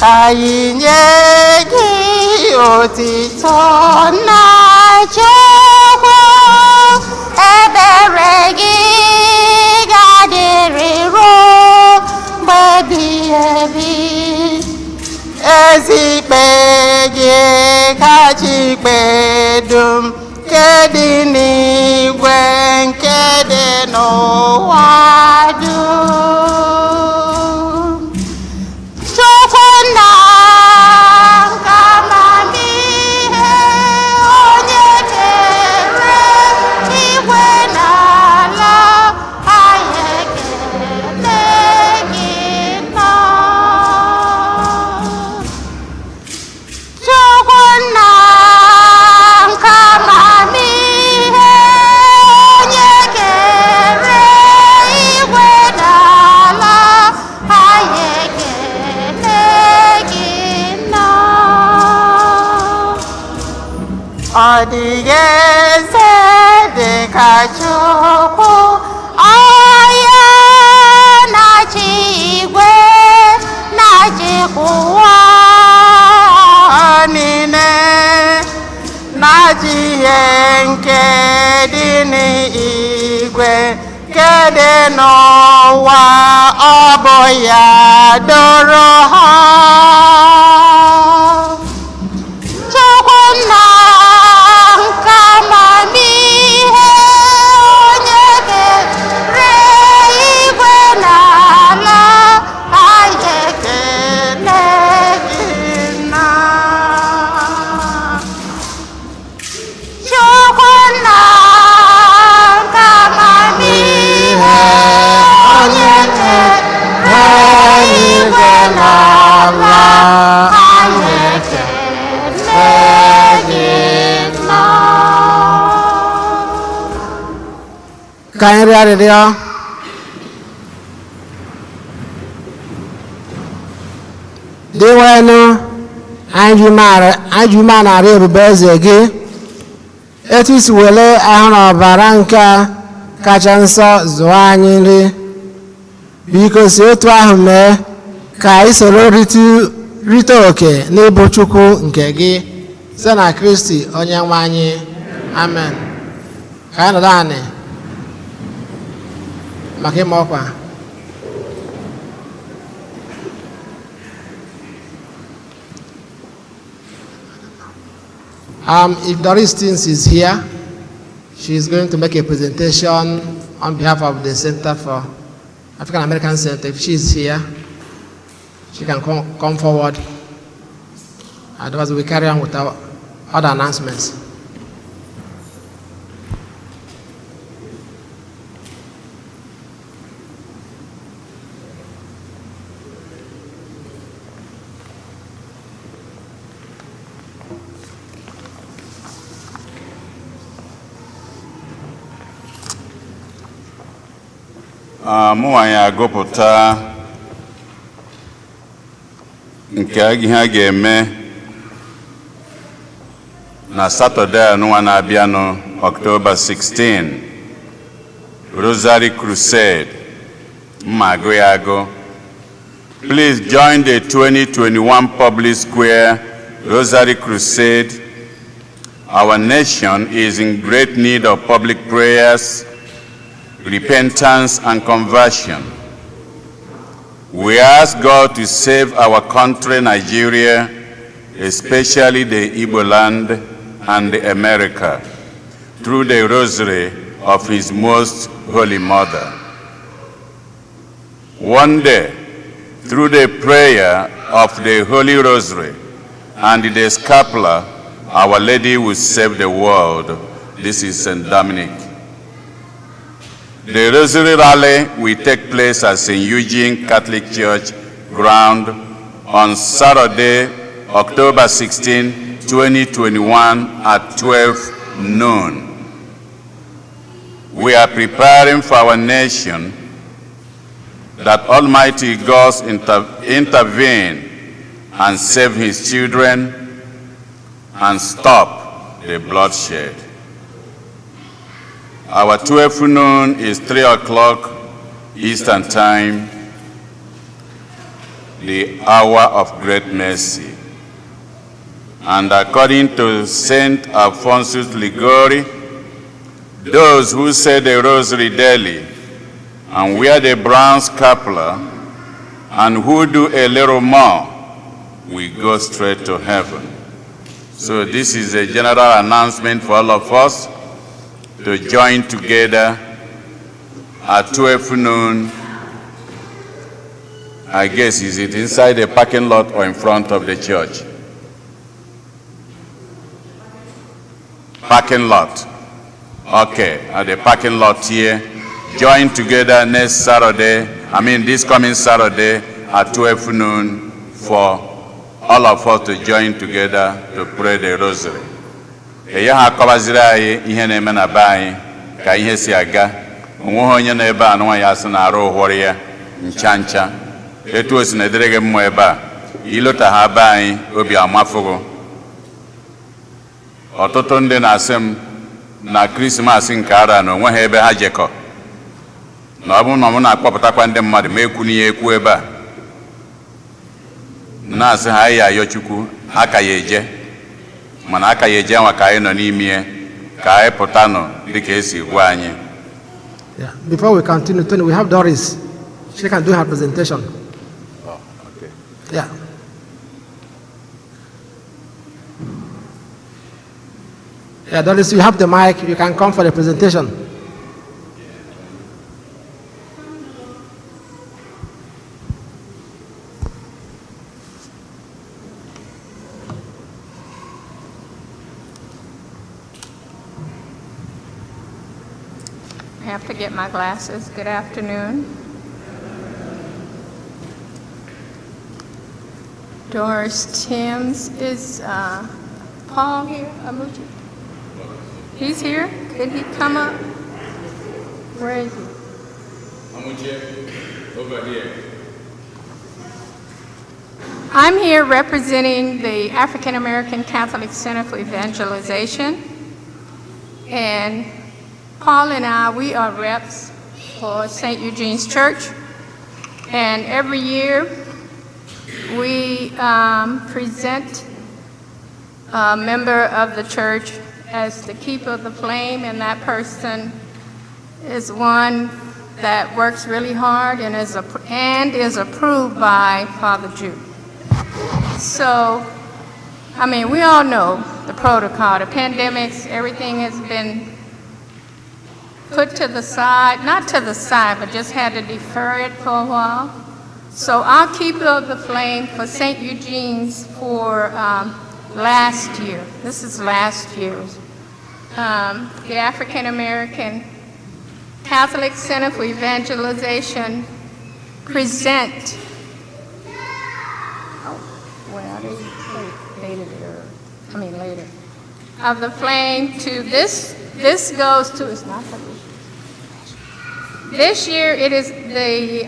Speaker 4: Ka anyị nye gị otito
Speaker 5: Na Chukwu, ebere gị ga-adịrị ruo mgbe ebighị ebi.
Speaker 4: Ezi ikpe gị kacha ikpe dum nke dị n'igwe, nke dị n'ụwa
Speaker 5: Dum. Chukwu nna nke amamihe, onye kere igwe na ala, anyị ekele gị nna. Chukwu nna nke amamihe, onye kere igwe na ala, anyị ekele gị nna.
Speaker 4: Ọ dịghị eze dị ka Chukwu.
Speaker 5: Onye na-achị igwe na-achịkwa ụwa
Speaker 4: niile, na-achị ihe nke dị n'igwe, nke dị n'ụwa, ọ bụ ya doro ha.
Speaker 5: Chukwu nna nke amamihe, onye kere igwe na ala, anyị ekele
Speaker 4: gị nna.
Speaker 5: Chukwu nna nke amamihe, onye kere igwe na ala, anyị ekele gị nna.
Speaker 2: Ka anyị rịọ arịrịọ. Dịwenụ, anyị ji umeala arịọ ebube eze gị, etu isi were ahụ na ọbara nke a kacha nsọ zụọ anyị nri, biko si otu ahụ mee ka anyị soro rite oke n'ịbụ Chukwu nke gị, site na Kristi onye nwe anyị. Amen. Ka anyị nọdụ anị maka ịma ọkwa. If Doris Tins is here, she is going to make a presentation on behalf of the Center for African American Center. If she is here, she can come forward. Otherwise, we carry on with our other announcements.
Speaker 1: Mụnwa ya agụpụta nke ihe a ga-eme na Satọde anụnwa na-abịanụ, Ọktoba 16, Rosary Crusade. Mma agụ ya agụ. Please join the 2021 Public Square Rosary Crusade. Our nation is in great need of public prayers, repentance, and conversion. We ask God to save our country, Nigeria, especially the Igbo land and America, through the rosary of His Most Holy Mother. One day, through the prayer of the Holy Rosary and the Scapular, Our Lady will save the world. This is St. Dominic. The Rosary Rally will take place at St. Eugene Catholic Church ground on Saturday, October 16, 2021 at 12 noon. We are preparing for our nation that Almighty God intervene and save his children and stop the bloodshed. Our 12 noon is 3 o'clock Eastern Time. the hour of great mercy. And according to Saint Alphonsus Liguori, those who say the rosary daily and wear the brown scapular and who do a little more will go straight to heaven. So this is a general announcement for all of us to join together at 12 noon. I guess, is it inside the parking lot or in front of the church? Parking lot. Okay, at the parking lot here. Join together next Saturday, I mean this coming Saturday at 12 noon for all of us to join together to pray the rosary. Enye ha akọwaziri anyị ihe na-eme na be anyị ka ihe si aga. Onweghị onye nọ ebe a nụnwa ya sị na arụ ụhụrụ ya ncha ncha. Etu o si na edere gị mmụọ ebe a, ilota ha be anyị, obi amafụgo. Ọtụtụ ndị na-asị m na Krismas nke ara na onweghị ebe ha jekọ, na ọ bụrụ na m na-akpọpụtakwa ndị mmadụ ma ekwu n'ihe ekwu ebe a, na-asị ha anyị ayọ Chukwu aka ya eje, mana aka ya eje nwa ka anyị nọ n'ime ya, ka anyị pụtanụ dịka esi gwa anyị.
Speaker 2: Yeah. Before we continue, Tony, we have Doris. She can do her presentation.
Speaker 1: Oh, okay.
Speaker 2: Yeah. Yeah, Doris, you have the mic. You can come for the presentation.
Speaker 6: I have to get my glasses. Good afternoon. Doris Timms. Is Paul here? Amuche? He's here? Could he come up? Where is he?
Speaker 1: Amuche, over here.
Speaker 6: I'm here representing the African American Catholic Center for Evangelization. And Paul and I, we are reps for St. Eugene's Church. And every year we present a member of the church as the keeper of the flame, and that person is one that works really hard and is approved by Father Jude. So, I mean, we all know the protocol, the pandemics, everything has been put to the side, not to the side, but just had to defer it for a while. So our keeper of the flame for St. Eugene's for last year, this is last year's, the African American Catholic Center for Evangelization present, oh, well, they dated it early, I mean later, of the flame to this, this goes to, it's not for this year it is the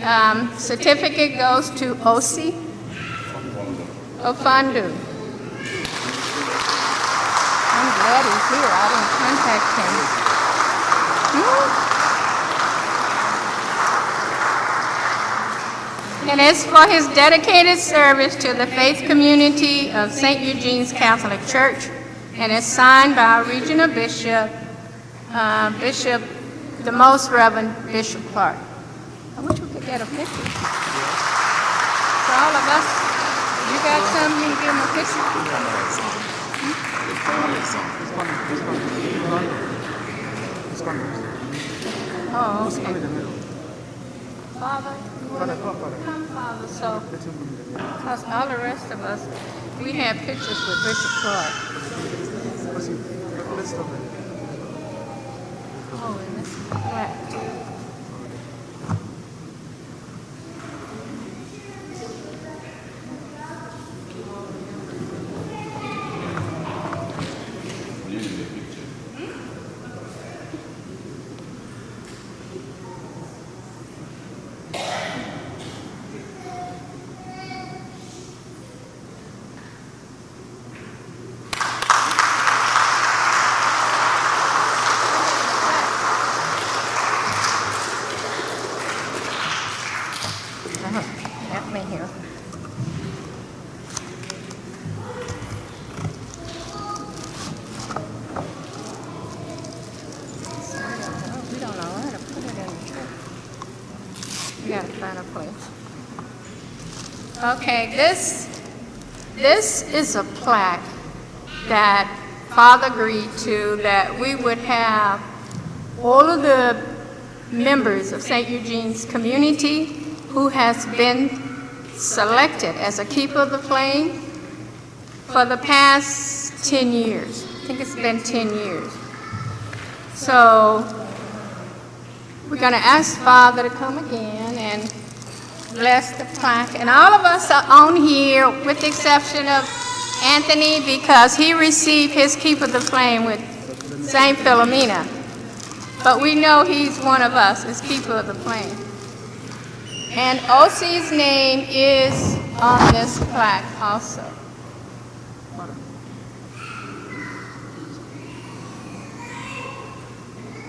Speaker 6: certificate goes to Osi Ofondu. I'm glad he's here. I didn't contact him. And it's for his dedicated service to the faith community of St. Eugene's Catholic Church, and it's signed by our regional bishop, Bishop, the Most Reverend Bishop Clark. I wish we could get a picture. For all of us, you got some, you can give them a picture? Oh, okay. Father, you want to come, Father, so, because all the rest of us, we have pictures with Bishop Clark. Oh, and this is black, too. Help me here. Okay, this is a plaque that Father agreed to, that we would have all of the members of St. Eugene's community who has been selected as a keeper of the flame for the past 10 years. I think it's been 10 years. So we're going to ask Father to come again and bless the plaque. And all of us are on here with the exception of Anthony, because he received his Keep of the Flame with St. Philomena. But we know he's one of us as Keeper of the Flame. And OC's name is on this plaque also.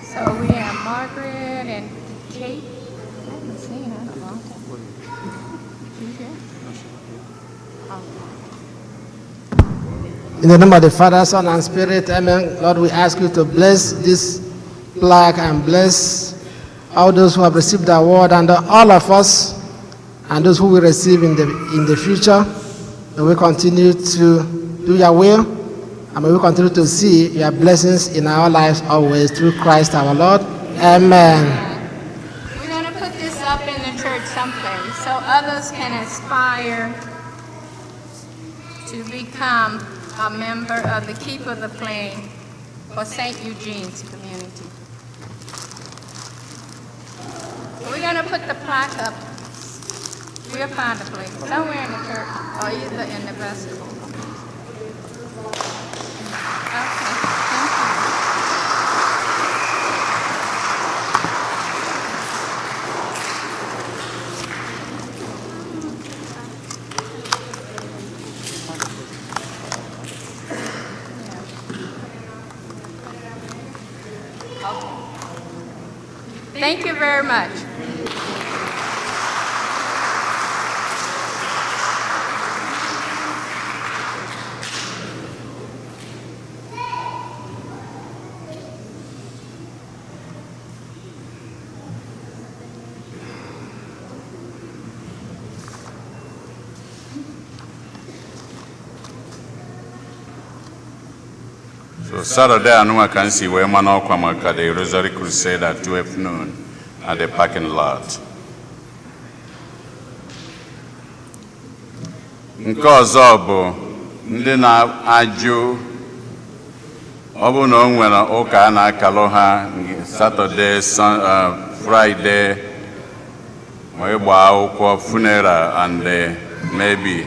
Speaker 6: So we have Margaret and Kate. I haven't seen her in a long time. She's here? Oh.
Speaker 2: In the name of the Father, Son, and Spirit, amen. Lord, we ask you to bless this plaque and bless all those who have received the award and all of us and those who will receive in the future. May we continue to do your will, and may we continue to see your blessings in our lives always through Christ our Lord. Amen.
Speaker 6: We're going to put this up in the church someplace so others can aspire to become a member of the Keep of the Flame for St. Eugene's community. We're going to put the plaque up. We'll find a place somewhere in the church or either in the vestibule. Okay, thank you. Thank you very much.
Speaker 1: So Saturday anụnwa ka m si wee ma n'ọkwa maka the Rosary Crusade at 12 noon at the parking lot. Nke ọzọ bụ ndị na-ajụ, ọ bụrụ na o nwere ụka a na-akalụ ha Saturday, Friday, ma ịgba akwụkwọ, funeral and maybe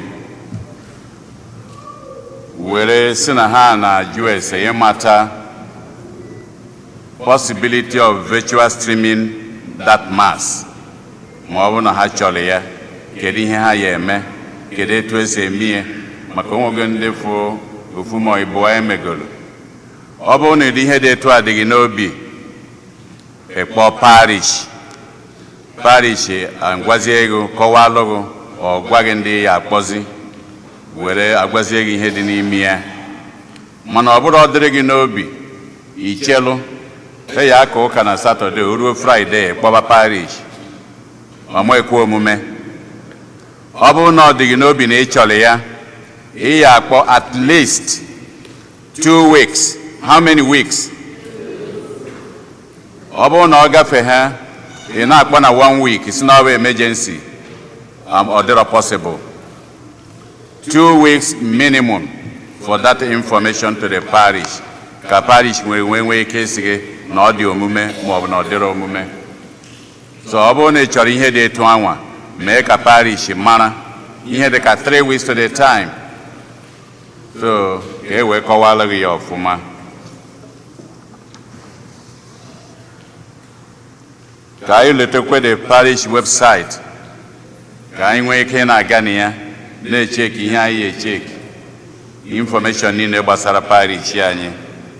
Speaker 1: were si na ha na-ajụ ese ịmata possibility of virtual streaming that mass, ma ọ bụ na ha chọrọ ya, kedu ihe ha ya eme, kedu etu esi eme ya, maka onwego ndị fụ ofu ma ịbụọ emegoro. Ọ bụrụ na ụdị ihe dị etu a dị gị n'obi, ịkpọ parish, parish agwazie ego, kọwalụ gị, ọ gwa gị ndị ya akpọzi were agwazie gị ihe dị n'ime ya. Mana ọ bụrụ ọ dịrị gị n'obi, ichelụ e ya aka ụka na Saturday, o ruo Friday kpọba parish, ọma ekwe omume. Ọ bụrụ na ọ dị gị n'obi na ị chọrọ ya, ị ya akpọ at least 2 weeks. How many weeks? Ọ bụrụ na ọ gafee ha, ị na-akpọ na one week, si na ọ bụ emergency, ọ dịrọ possible. 2 weeks minimum for that information to the parish, ka parish nwee ike isi gị na ọ dị omume ma ọ bụ na ọ dịrọ omume. So ọ bụrụ na ị chọrọ ihe dị etu anwa, mee ka parish mara ihe dị ka 3 weeks to the time, so ka e wee kọwalụ gị ya ọfụma. Ka anyị letakwa the parish website, ka anyị nwee ike na-aga na ya na-echeki ihe anyị echeki, information niile gbasara parish anyị,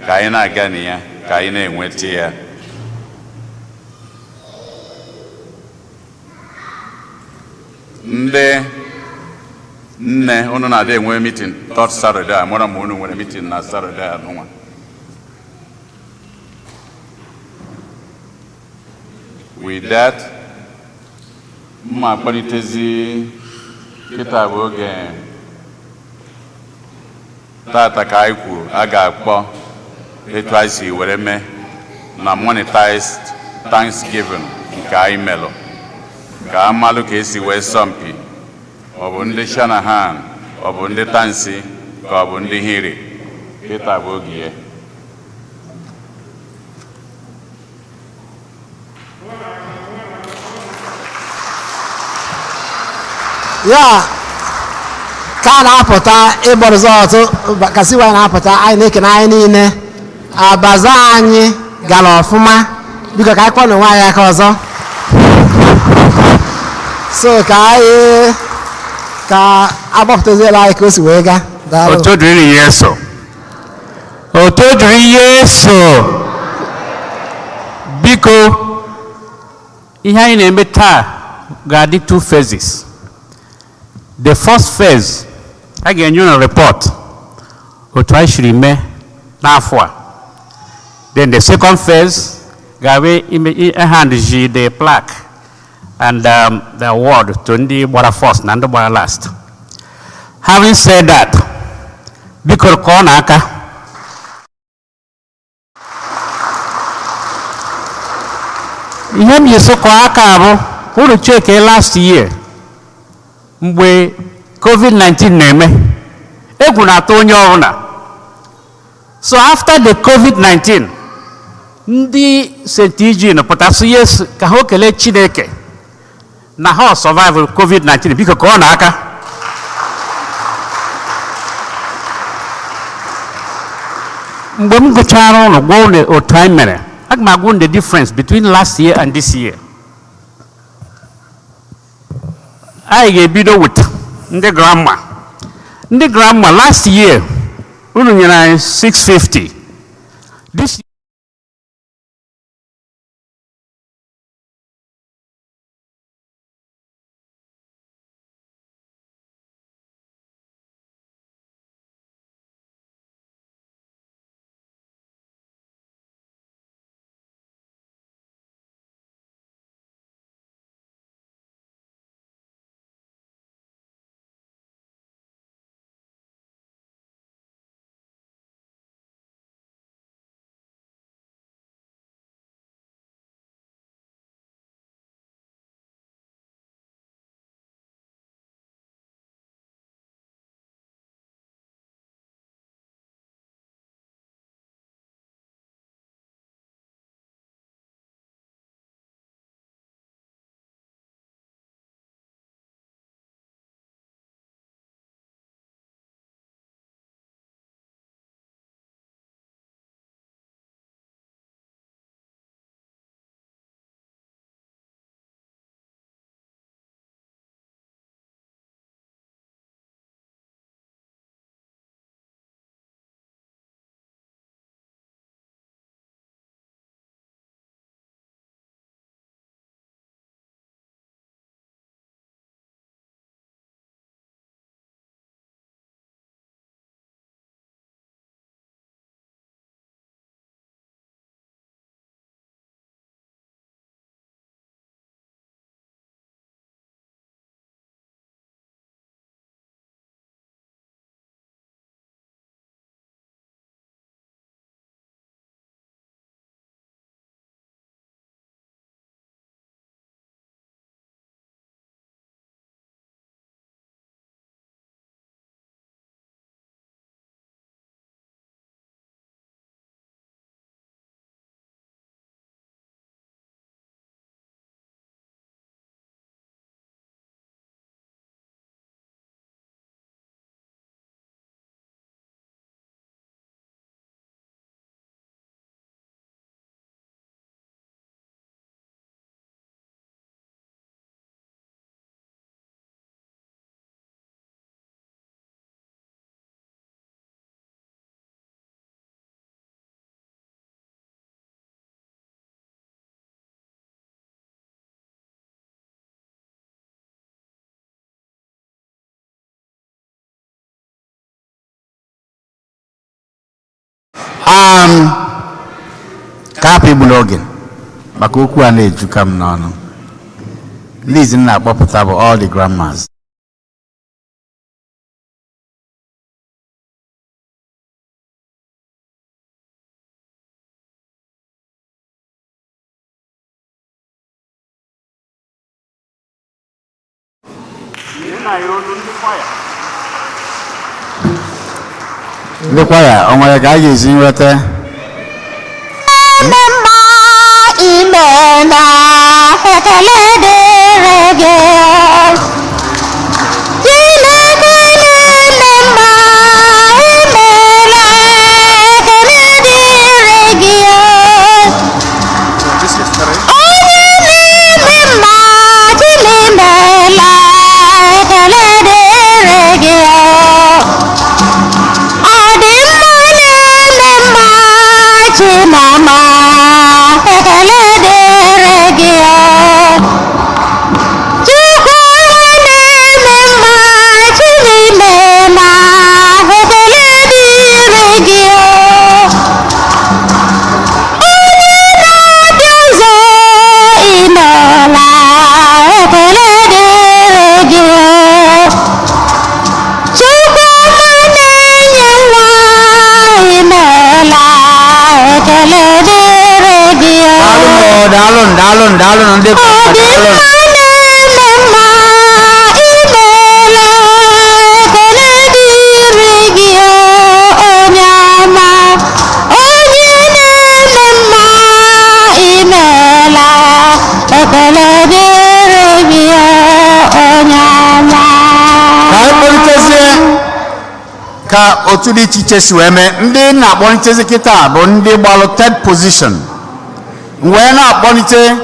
Speaker 1: ka anyị na-aga na ya, ka anyị na-enweta ya. Ndị nne, unu na-adị enwe meeting third Saturday a, mara ma unu nwere meeting na Saturday a nụnwa. With that, mma akpọlitezi. Kịta bụ oge tata ka anyị kwuru a ga-akpọ etu anyị si were mee na monetized Thanksgiving nke anyị melụ, ka a malụ ka esi wee sọmpi, ọ bụ ndị Shanahan, ọ bụ ndị Tansi, ka ọ bụ ndị Hiri. Kịta bụ oge ya.
Speaker 2: Ya ka a na-apụta ịgbọ result ka si na-apụta, anyị na-ekene anyị niile. Abaza anyị gara ọfụma. Biko, ka anyị kpọọ n'onwe anyị aka ọzọ. So ka anyị ka agbapụtaziela anyị ka o si wee gaa. Daalụ.
Speaker 7: Otu dịrị Yesu. Otu dịrị Yesu. Biko, ihe anyị na-eme taa ga-adị two phases. The first phase, a ga-enye unu report otu anyị siri mee n'afọ a. Then the second phase ga-abụ ime hand ji the plaque and the award to ndị gbara first na ndị gbara last. Having said that, biko kọọ n'aka. Ihe m ji sị kọọ aka bụ unu cheke last year mgbe COVID-19 na-eme, egwu na-atụ onye ọbụla. So after the COVID-19, ndị St. Eugene pụtasị yes ka ha kelee Chineke na ha survive COVID-19. Biko kọọ n'aka. Mgbe m gụchara ụnụ gwa unu otu anyị mere, aga m agwa unu the difference between last year and this year. Anyị ga-ebido with ndị grandma. Ndị grandma, last year unu nyere anyị 650. This
Speaker 3: Ka hapụ igbu n'oge maka okwu a na-ejuka m n'ọnụ. Liz m na-akpọpụta bụ all the grandmas.
Speaker 7: Na ya olu ndị kwaya.
Speaker 1: Ndị kwaya, o nwere ka a ga-esi nweta?
Speaker 5: Eme mma, imela, ekele dịrị gị. Chineke na-eme mma, imela, ekele dịrị gị. Onye na-eme mma, Chimimela, ekele dịrị gị. Ọ dị mma na-eme mma, Chimama, ekele dịrị gị. Chukwu na-eme mma, Chimimela, ekele dịrị gị. Onye na-abịa ọzọ, imela, ekele dịrị gị. Chukwuma na-enye nwa, imela, ekele dịrị gị.
Speaker 1: Daalụ, daalụ, daalụ, ndị
Speaker 5: Ọ
Speaker 1: kwaya.
Speaker 5: dị
Speaker 1: Daalụ.
Speaker 5: mma na-eme mma, imela, ekele dịrị gị, onye ọma. Onye na-eme mma, imela, ekele dịrị gị, onye ọma.
Speaker 1: Ka anyị kpọlitezie ka otu dị iche iche si wee mee. Ndị na-akpọlitezi kịta bụ ndị gbalụ third position, wee na-akpọlite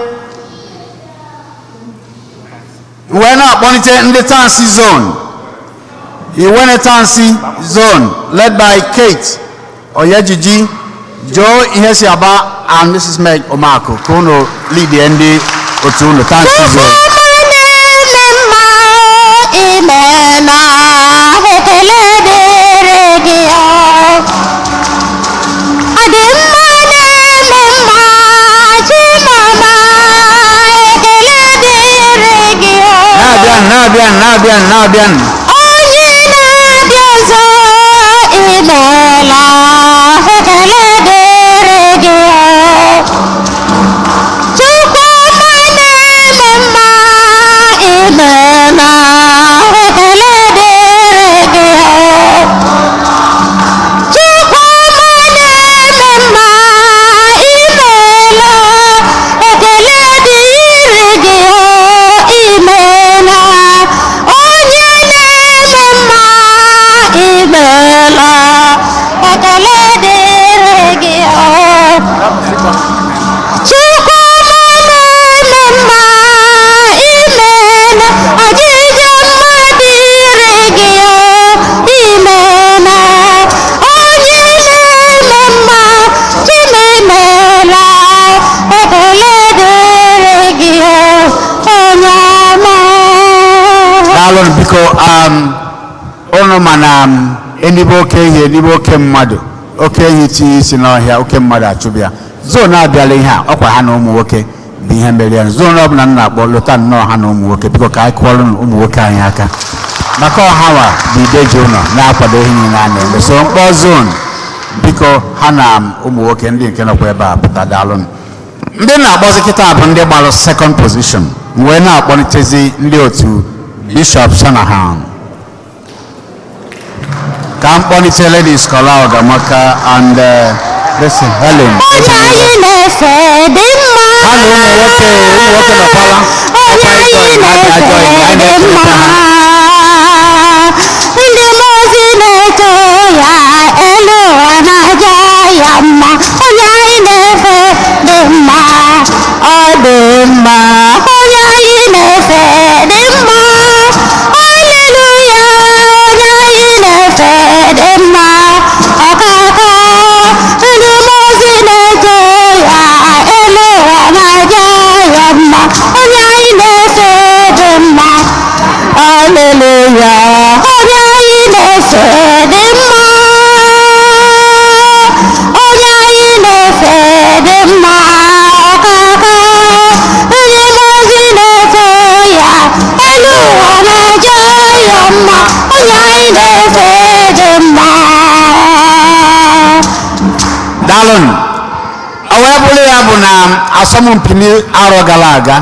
Speaker 1: ndị Tansi Zone, Iwene Tansi Zone, led by Kate Oyejiji, Joe Ihesiaba and Mrs. Meg Omako, ka unu lead ndị otu unu, Tansi Zone.
Speaker 5: Chukwuma na-eme mma, imela, ekele dịrị gị. Ọ dị mma na-eme mma, Chimama, ekele dịrị gị.
Speaker 1: Na-abịa, na-abịa, na-abịa, na-abịa.
Speaker 5: Onye na-abịa ọzọ, imela, ekele dịrị gị. Chukwuma na-eme mma, imela, ekele dịrị gị. Chukwuma na-eme mma, imela, ekele dịrị gị, imela. Onye na-eme mma, imela, ekele dịrị gị. Chukwuma na-eme mma, imela, ọjịja mma dịrị gị, imela. Onye na-eme mma, Chimimela, ekele dịrị gị, onye ọma.
Speaker 1: Daalụ, biko. Ụnụ mana enigbe oke ehi, enigbe oke mmadụ, oke ehi tinye isi n'ọhịa, oke mmadụ achụbịa. Zone abịala ihe a, ọkwa ha na ụmụ nwoke bụ ihe mere ya. Zone ọbụla m na-akpọ, lụta nnọọ ha na ụmụ nwoke. Biko, ka anyị kụọrọ ụmụ nwoke anyị aka, maka ọha nwa bụ ide ji ụlọ na-akwado ihe niile a na-eme. So mkpọ zone, biko, ha na ụmụ nwoke ndị nke nọkwa ebe a pụta. Daalụ. Ndị na-akpọzi kịta bụ ndị gbalụ second position, wee na-akpọlitezi ndị otu Bishop Shanahan. Ka m kpọlite Lady Scholar Ogamaka and listen, Helen.
Speaker 5: Onye anyị na-efe dị mma.
Speaker 1: Ha na ụmụ nwoke, ụmụ nwoke nọkwala.
Speaker 5: Onye anyị na-efe dị mma. Ndị mmụọ ozi na-eto ya, elu ụwa na-aja ya mma. Onye anyị na-efe dị mma, ọ dị mma. Onye anyị na-efe dị mma. Haleluya, onye anyị na-efe dị mma. Ọkaka, ndị mmụọ ozi na-eto ya, elu ụwa na-aja ya mma. Onye anyị na-efe dị mma. Haleluya, onye anyị na-efe dị mma. Onye anyị na-efe dị mma. Ọkaka, ndị mmụọ ozi na-eto ya, elu ụwa na-aja ya mma. Onye anyị na-efe dị mma.
Speaker 1: Daalụnụ. Ọ wee bụrụ ya bụ na asọmpi arọ gara aga.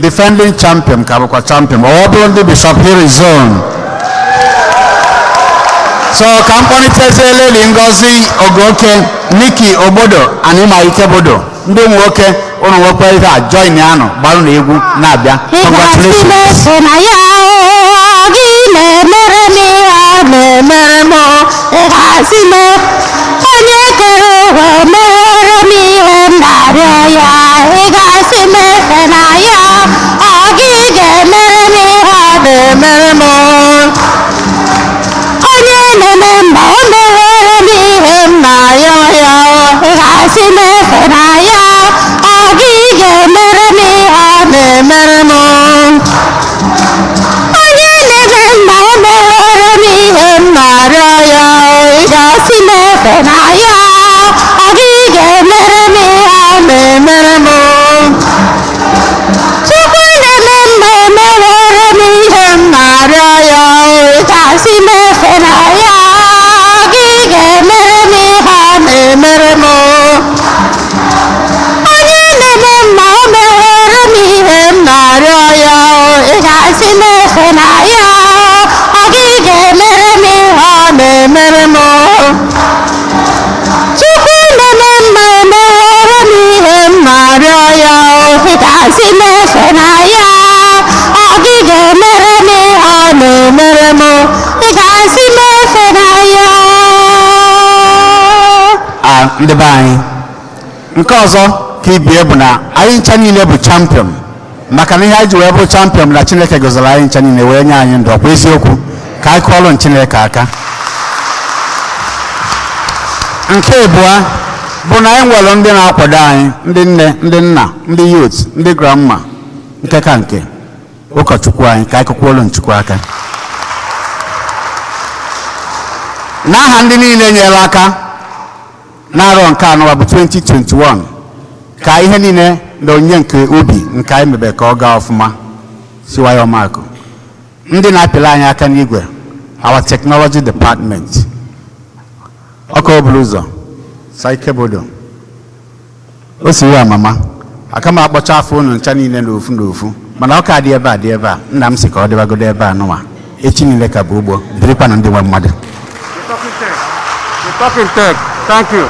Speaker 8: Defending champion ka bụkwa champion ọ bụrụ ndị Bishop Hiri Zone. So ka m kpọlitezie Leli Ngozi Ogoke, Niki Ogbodo and Ịma Ikebodo, ndị ụmụ nwoke ụnụ nwekwa ihe a join anụ gbarụ na egwu na-abịa. Congratulations.
Speaker 5: Na ya gị na-emere m ihe ọ na-emere m. Ị ga-asị m onye kere ụwa mere m ihe m na-arịọ ya. Ị ga-asị m efe na ya ọ gị ga-emere m ihe ọ na-emere m. Onye na-eme mba o mere m ihe m na-arịọ ya. Ị ga-asị m efe na ya ọ gị ga-emere m ihe ọ na-emere m. Onye na-eme mma o mere m ihe m na-arịọ ya. Ị ga-asị m efe na ya ọ gị ga-emere m ihe ọ na-emere m. Chukwu na-eme mma emewere m ihe m na-arịọ ya. Ị ga-asị m efe na ya ọ gị ga-emere m ihe ọ na-emere m. Onye na-eme mma o mere m ihe m na-arịọ ya. Ị ga-asị m efe na ya ọ gị ga-emere m ihe ọ na-emere m. Chukwu na-eme mma emere m ihe m na-arịọ ya. Ị ga-asị m efe na ya ọ gị ga-emere m ihe ọ na-emere m. Ị ga-asị m efe na ya.
Speaker 8: A ndị be anyị, nke ọzọ ka ibie bụ na anyị ncha niile bụ champion, maka na ihe anyị ji wee bụ champion na Chineke gọziri anyị ncha niile wee nye anyị ndụ. Ọkwa eziokwu? Ka anyị kụọlụ Chineke aka. Nke ịbụọ bụ na anyị nwere ndị na-akwado anyị, ndị nne, ndị nna, ndị youth, ndị grandma, nke ka nke ụkọchukwu anyị. Ka anyị kụkwuolu Chukwu aka n'aha ndị niile nyere aka n'arọ nke anọ bụ 2021, ka ihe niile na onyinye nke ubi nke anyị mebe ka ọ gaa ọfụma siwayọ makụ, ndị na-apịla anyị aka n'igwe, our technology department, ọkụ obulu ụzọ saikebodo o si ya mama aka m akpọcha afọ unu ncha niile n'ofu n'ofu, mana ọka dị ebe a dị ebe a nna m si ka ọ dịbagodo ebe a nụwa echi niile ka bụ ugbo birikwa na ndị nwe mmadụ.
Speaker 9: The talking tech. Thank you.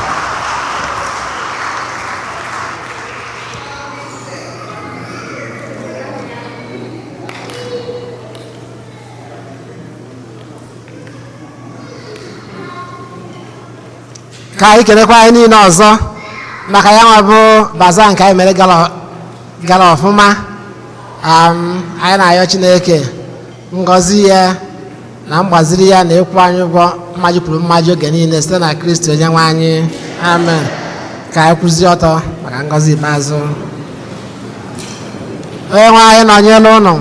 Speaker 2: Ka anyị kelekwa anyị niile ọzọ maka ya nwa bụ baza nke anyị mere gara ọfụma. Anyị na-ayọ Chineke ngọzi ya na mgbaziri ya na ịkwụ anyị ụgwọ mmaji kwuru mmaji oge niile site na Kristi onye nwe anyị. Amen. Ka anyị kwụzie ọtọ maka ngọzi ikpeazụ. Onye nwe anyị nọnyere ụnụ.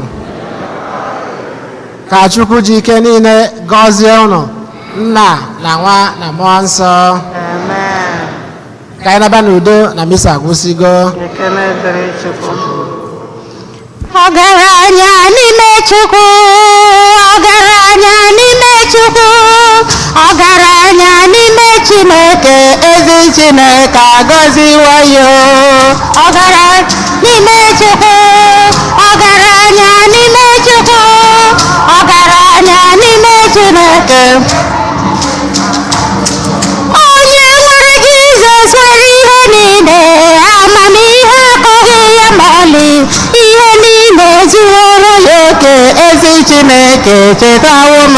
Speaker 2: Ka Chukwu ji ike niile gọzie ụnụ, Nna na Nwa na Mmụọ Nsọ.
Speaker 4: Amen.
Speaker 2: Ka anyị naba n'udo na misa agwụsịgo.
Speaker 4: Ekele dịrị Chukwu.
Speaker 5: Ọgaranya n'ime Chukwu, ọgaranya n'ime Chukwu, ọgaranya n'ime Chineke, ezi Chineke agọziwo ya. Ọgaranya n'ime Chukwu, ọgaranya n'ime Chukwu, ọgaranya n'ime Chineke. Onye nwere Jizọs nwere ihe niile, amamihe akọghị ya ma ọlị, ihe niile zuworo ya oke, ezi Chineke chetawo m.